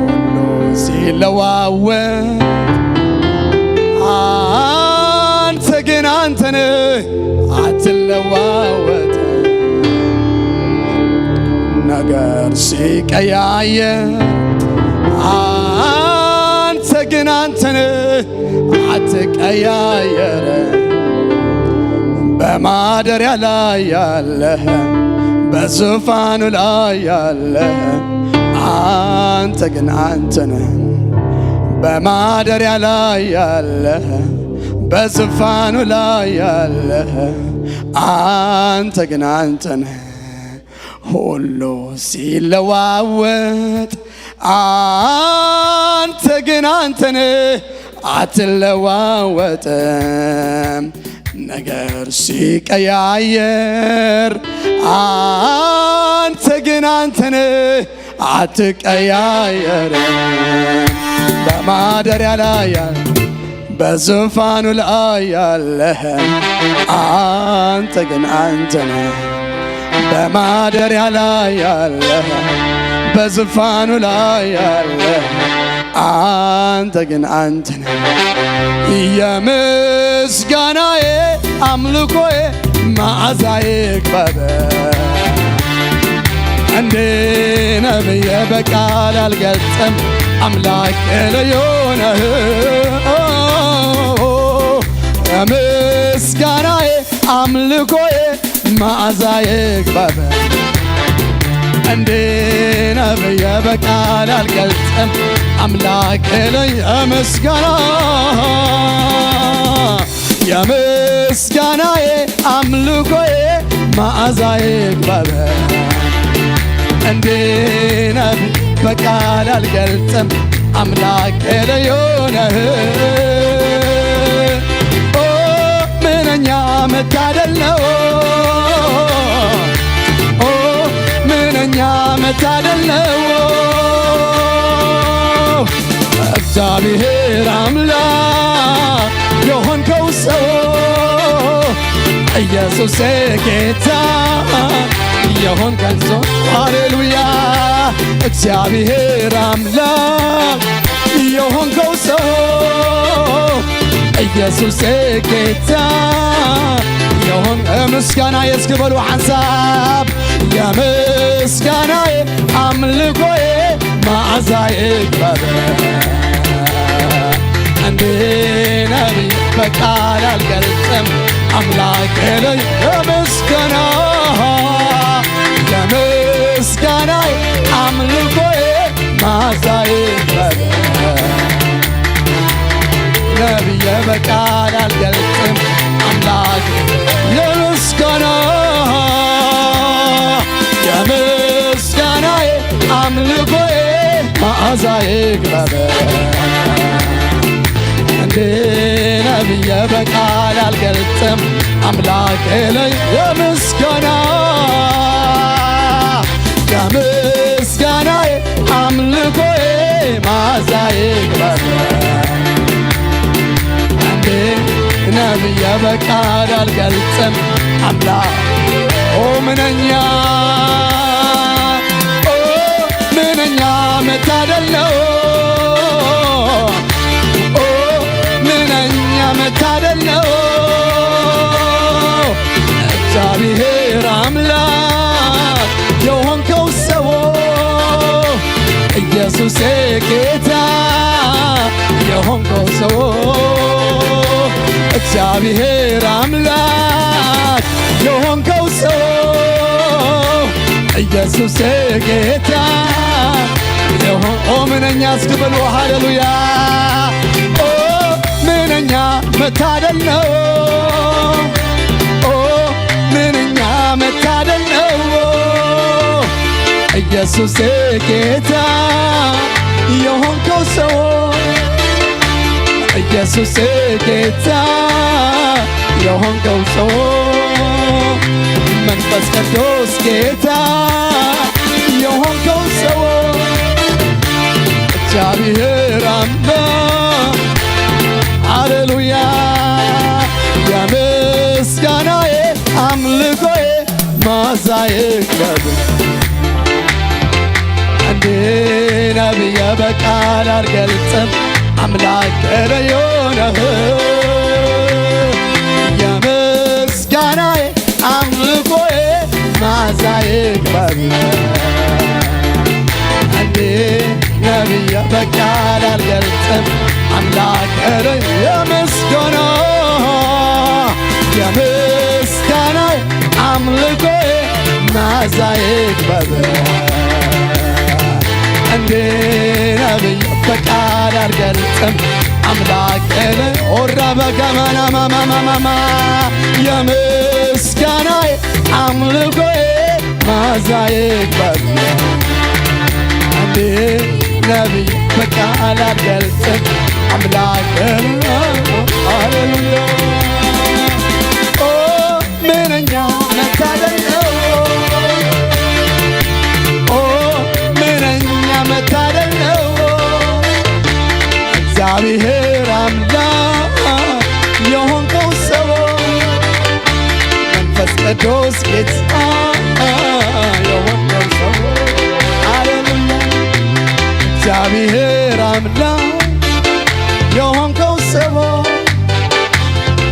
ሁሉ ሲለዋወጥ አንተ ግን አንተ ነህ አትለዋወጥ። ነገር ሲቀያየር አንተ ግን አንተ ነህ አትቀያየር። በማደሪያ ላይ ያለህ በዙፋኑ ላይ ያለህ አንተ ግን አንተ ነህ። በማደሪያ ላይ ያለህ በዙፋኑ ላይ ያለህ አንተ ግን አንተ ነህ። ሁሉ ሲለዋወጥ አንተ ግን አንተ ነህ አትለዋወጥም። ነገር ሲቀያየር አንተ ግን አንተነ አትቀያየርም። በማደሪያ ላይ ያለ በዙፋኑ ላይ ያለህ አንተ ግን አንተነ በማደሪያ ላይ ያለህ በዙፋኑ ላይ ያለህ አንተ ግን አንተነ የምስጋናዬ አምልኮዬ መዓዛ ይግባብ። እንዴ ነብዬ በቃል አልገልጽም አምላክ ልዩ ነህ። የምስጋናዬ አምልኮዬ መዓዛ ይግባብ። እንዴ ነብዬ በቃል አልገልጽም አምላክ ልዩ ምስጋና የምስጋናዬ አምልኮዬ መዓዛ ይግባብ። እንዴ ነብዬ በቃል አልገልጽም አምላክ ልዩ ነህ። ኦ ምንኛ መታደል ነው። ኦ ምንኛ መታደል ነው። እግዚአብሔር አምላክ የሆንከው ሰው ኢየሱስ ጌታ የሆንከን ሰው ሃሌሉያ። እግዚአብሔር አምላክ የሆንከው ሰው ኢየሱስ ጌታ የሆን ምስጋና የእስኪ በሉ ሓንሳብ የምስጋናዬ አምልኮዬ መዓዛ ይግባብ። እንዴ ነብዬ በቃል አልገልጽም አምላክ ልዩ የምስጋና የምስጋናዬ አምልኮዬ መዓዛ ይግባብ። ነብዬ በቃል አልገልጽም አምላክ የምስጋና የምስጋናዬ አምልኮዬ መዓዛ ይግባብ። እንዴ ነብዬ በቃል አልገልጽም አምላክ ልዩ የምስጋና የምስጋናዬ አምልኮዬ መዓዛ ይግባብ። እንዴ ነብዬ በቃል አልገልጽም አምላክ ኦ ምንኛ ኦ ምንኛ መታደል ነው። ኦ ምንኛ መታደል ነው። እግዚአብሔር አምላክ የሆንከው ሰው ኢየሱስ ጌታ የሆንከው ሰው እግዚአብሔር አምላክ የሆንከው ሰው ኢየሱስ ጌታ የሆን ኦ ምንኛ እስኪ በሉ ሃሌሉያ ኦ ምንኛ መታደል ነው። ኦ ምንኛ መታደል ነው። ኢየሱስ ጌታ የሆንከው ሰው ኢየሱስ ጌታ የሆንከው ሰው መንፈስ ቅዱስ ጌታ የሆንከው ሰው እግዚአብሔር አምላክ ሃሌሉያ የምስጋናዬ አምልኮዬ መዓዛ ይግባብ። እንዴ ነብዬ በቃል አልገልጽም አምላክ ልዩ ነህ። የምስጋናዬ አምልኮዬ መዓዛ ይግባብ። እንዴ ነብዬ በቃል አልገልጽም አምላክ ልዩ የምስጋና የምስጋና አምልኮዬ መዓዛ ይግባብ። እንዴ ነብዬ በቃል አልገልጽም አምላክ ኦራ በገመና ማማማማማ የምስጋናዬ አምልኮዬ መዓዛ ይግባብ። እንዴ ነብዬ በቃል አልገልጽም አምላክ ሃሌሉያ እግዚአብሔር አምላክ የሆንከው ስሙ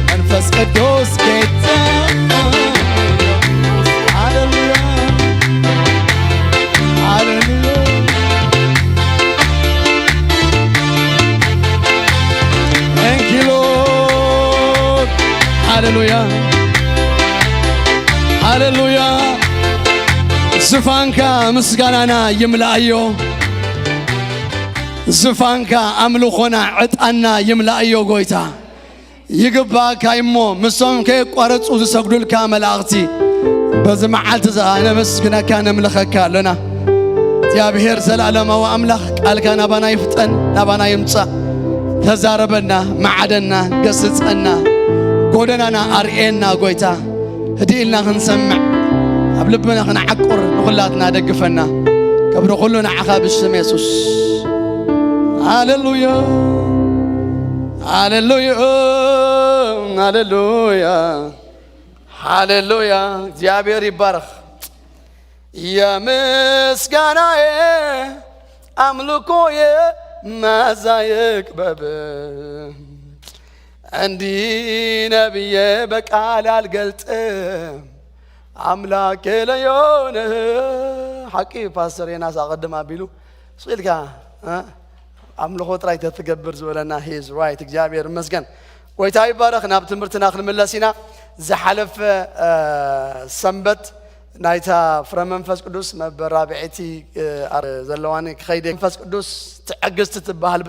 መንፈስ ቅዱስ ጌታ። ሃሌሉያ፣ ሃሌሉያ። Thank you, Lord. ሃሌሉያ፣ ሃሌሉያ። ዝፋንካ ምስጋናና ይምላእዮ። ዝፋንካ ኣምልኾና ዕጣና ይምላእዮ ጎይታ። ይግባእካ እሞ ምስቶም ከየቋረጹ ዝሰግዱልካ መላእኽቲ በዚ መዓልቲ እዚ ነመስግነካ ነምልኸካ ኣለና። እግዚኣብሔር ዘላለማዊ ኣምላኽ ቃልካ ናባና ይፍጠን፣ ናባና ይምጻእ። ተዛረበና፣ መዓደና፣ ገስጸና፣ ጎደናና ኣርእየና ጎይታ። ህድእ ኢልና ክንሰምዕ ኣብ ልብና ክንዓቁር ንኹላትና ደግፈና። ክብሪ ኩሉ ንዓኻ ብሽም የሱስ። ሃሌሉያ፣ ሃሌሉያ፣ ሃሌሉያ፣ ሃሌሉያ። እግዚኣብሔር ይባረኽ። የምስጋናዬ ኣምልኮዬ መዓዛ ይክበብ እንዲህ ነብዬ በቃል አልገልጥም አምላኬ ለዮነ ሓቂ ፓስተር ዮናስ ኣቐድም ኣቢሉ ስቕ ኢልካ እ? ኣምልኾ ጥራይ ተትገብር ዝበለና he is right። እግዚኣብሔር ይመስገን። ጎይታ ይባረኽ። ናብ ትምህርትና ክንምለስ ኢና። ዝሓለፈ እ፣ ሰንበት ናይታ ፍረ መንፈስ ቅዱስ መበራብዒቲ እ፣ ኣር- ዘለዋኒ ክኸይደ መንፈስ ቅዱስ ትዕግስቲ ትበሃል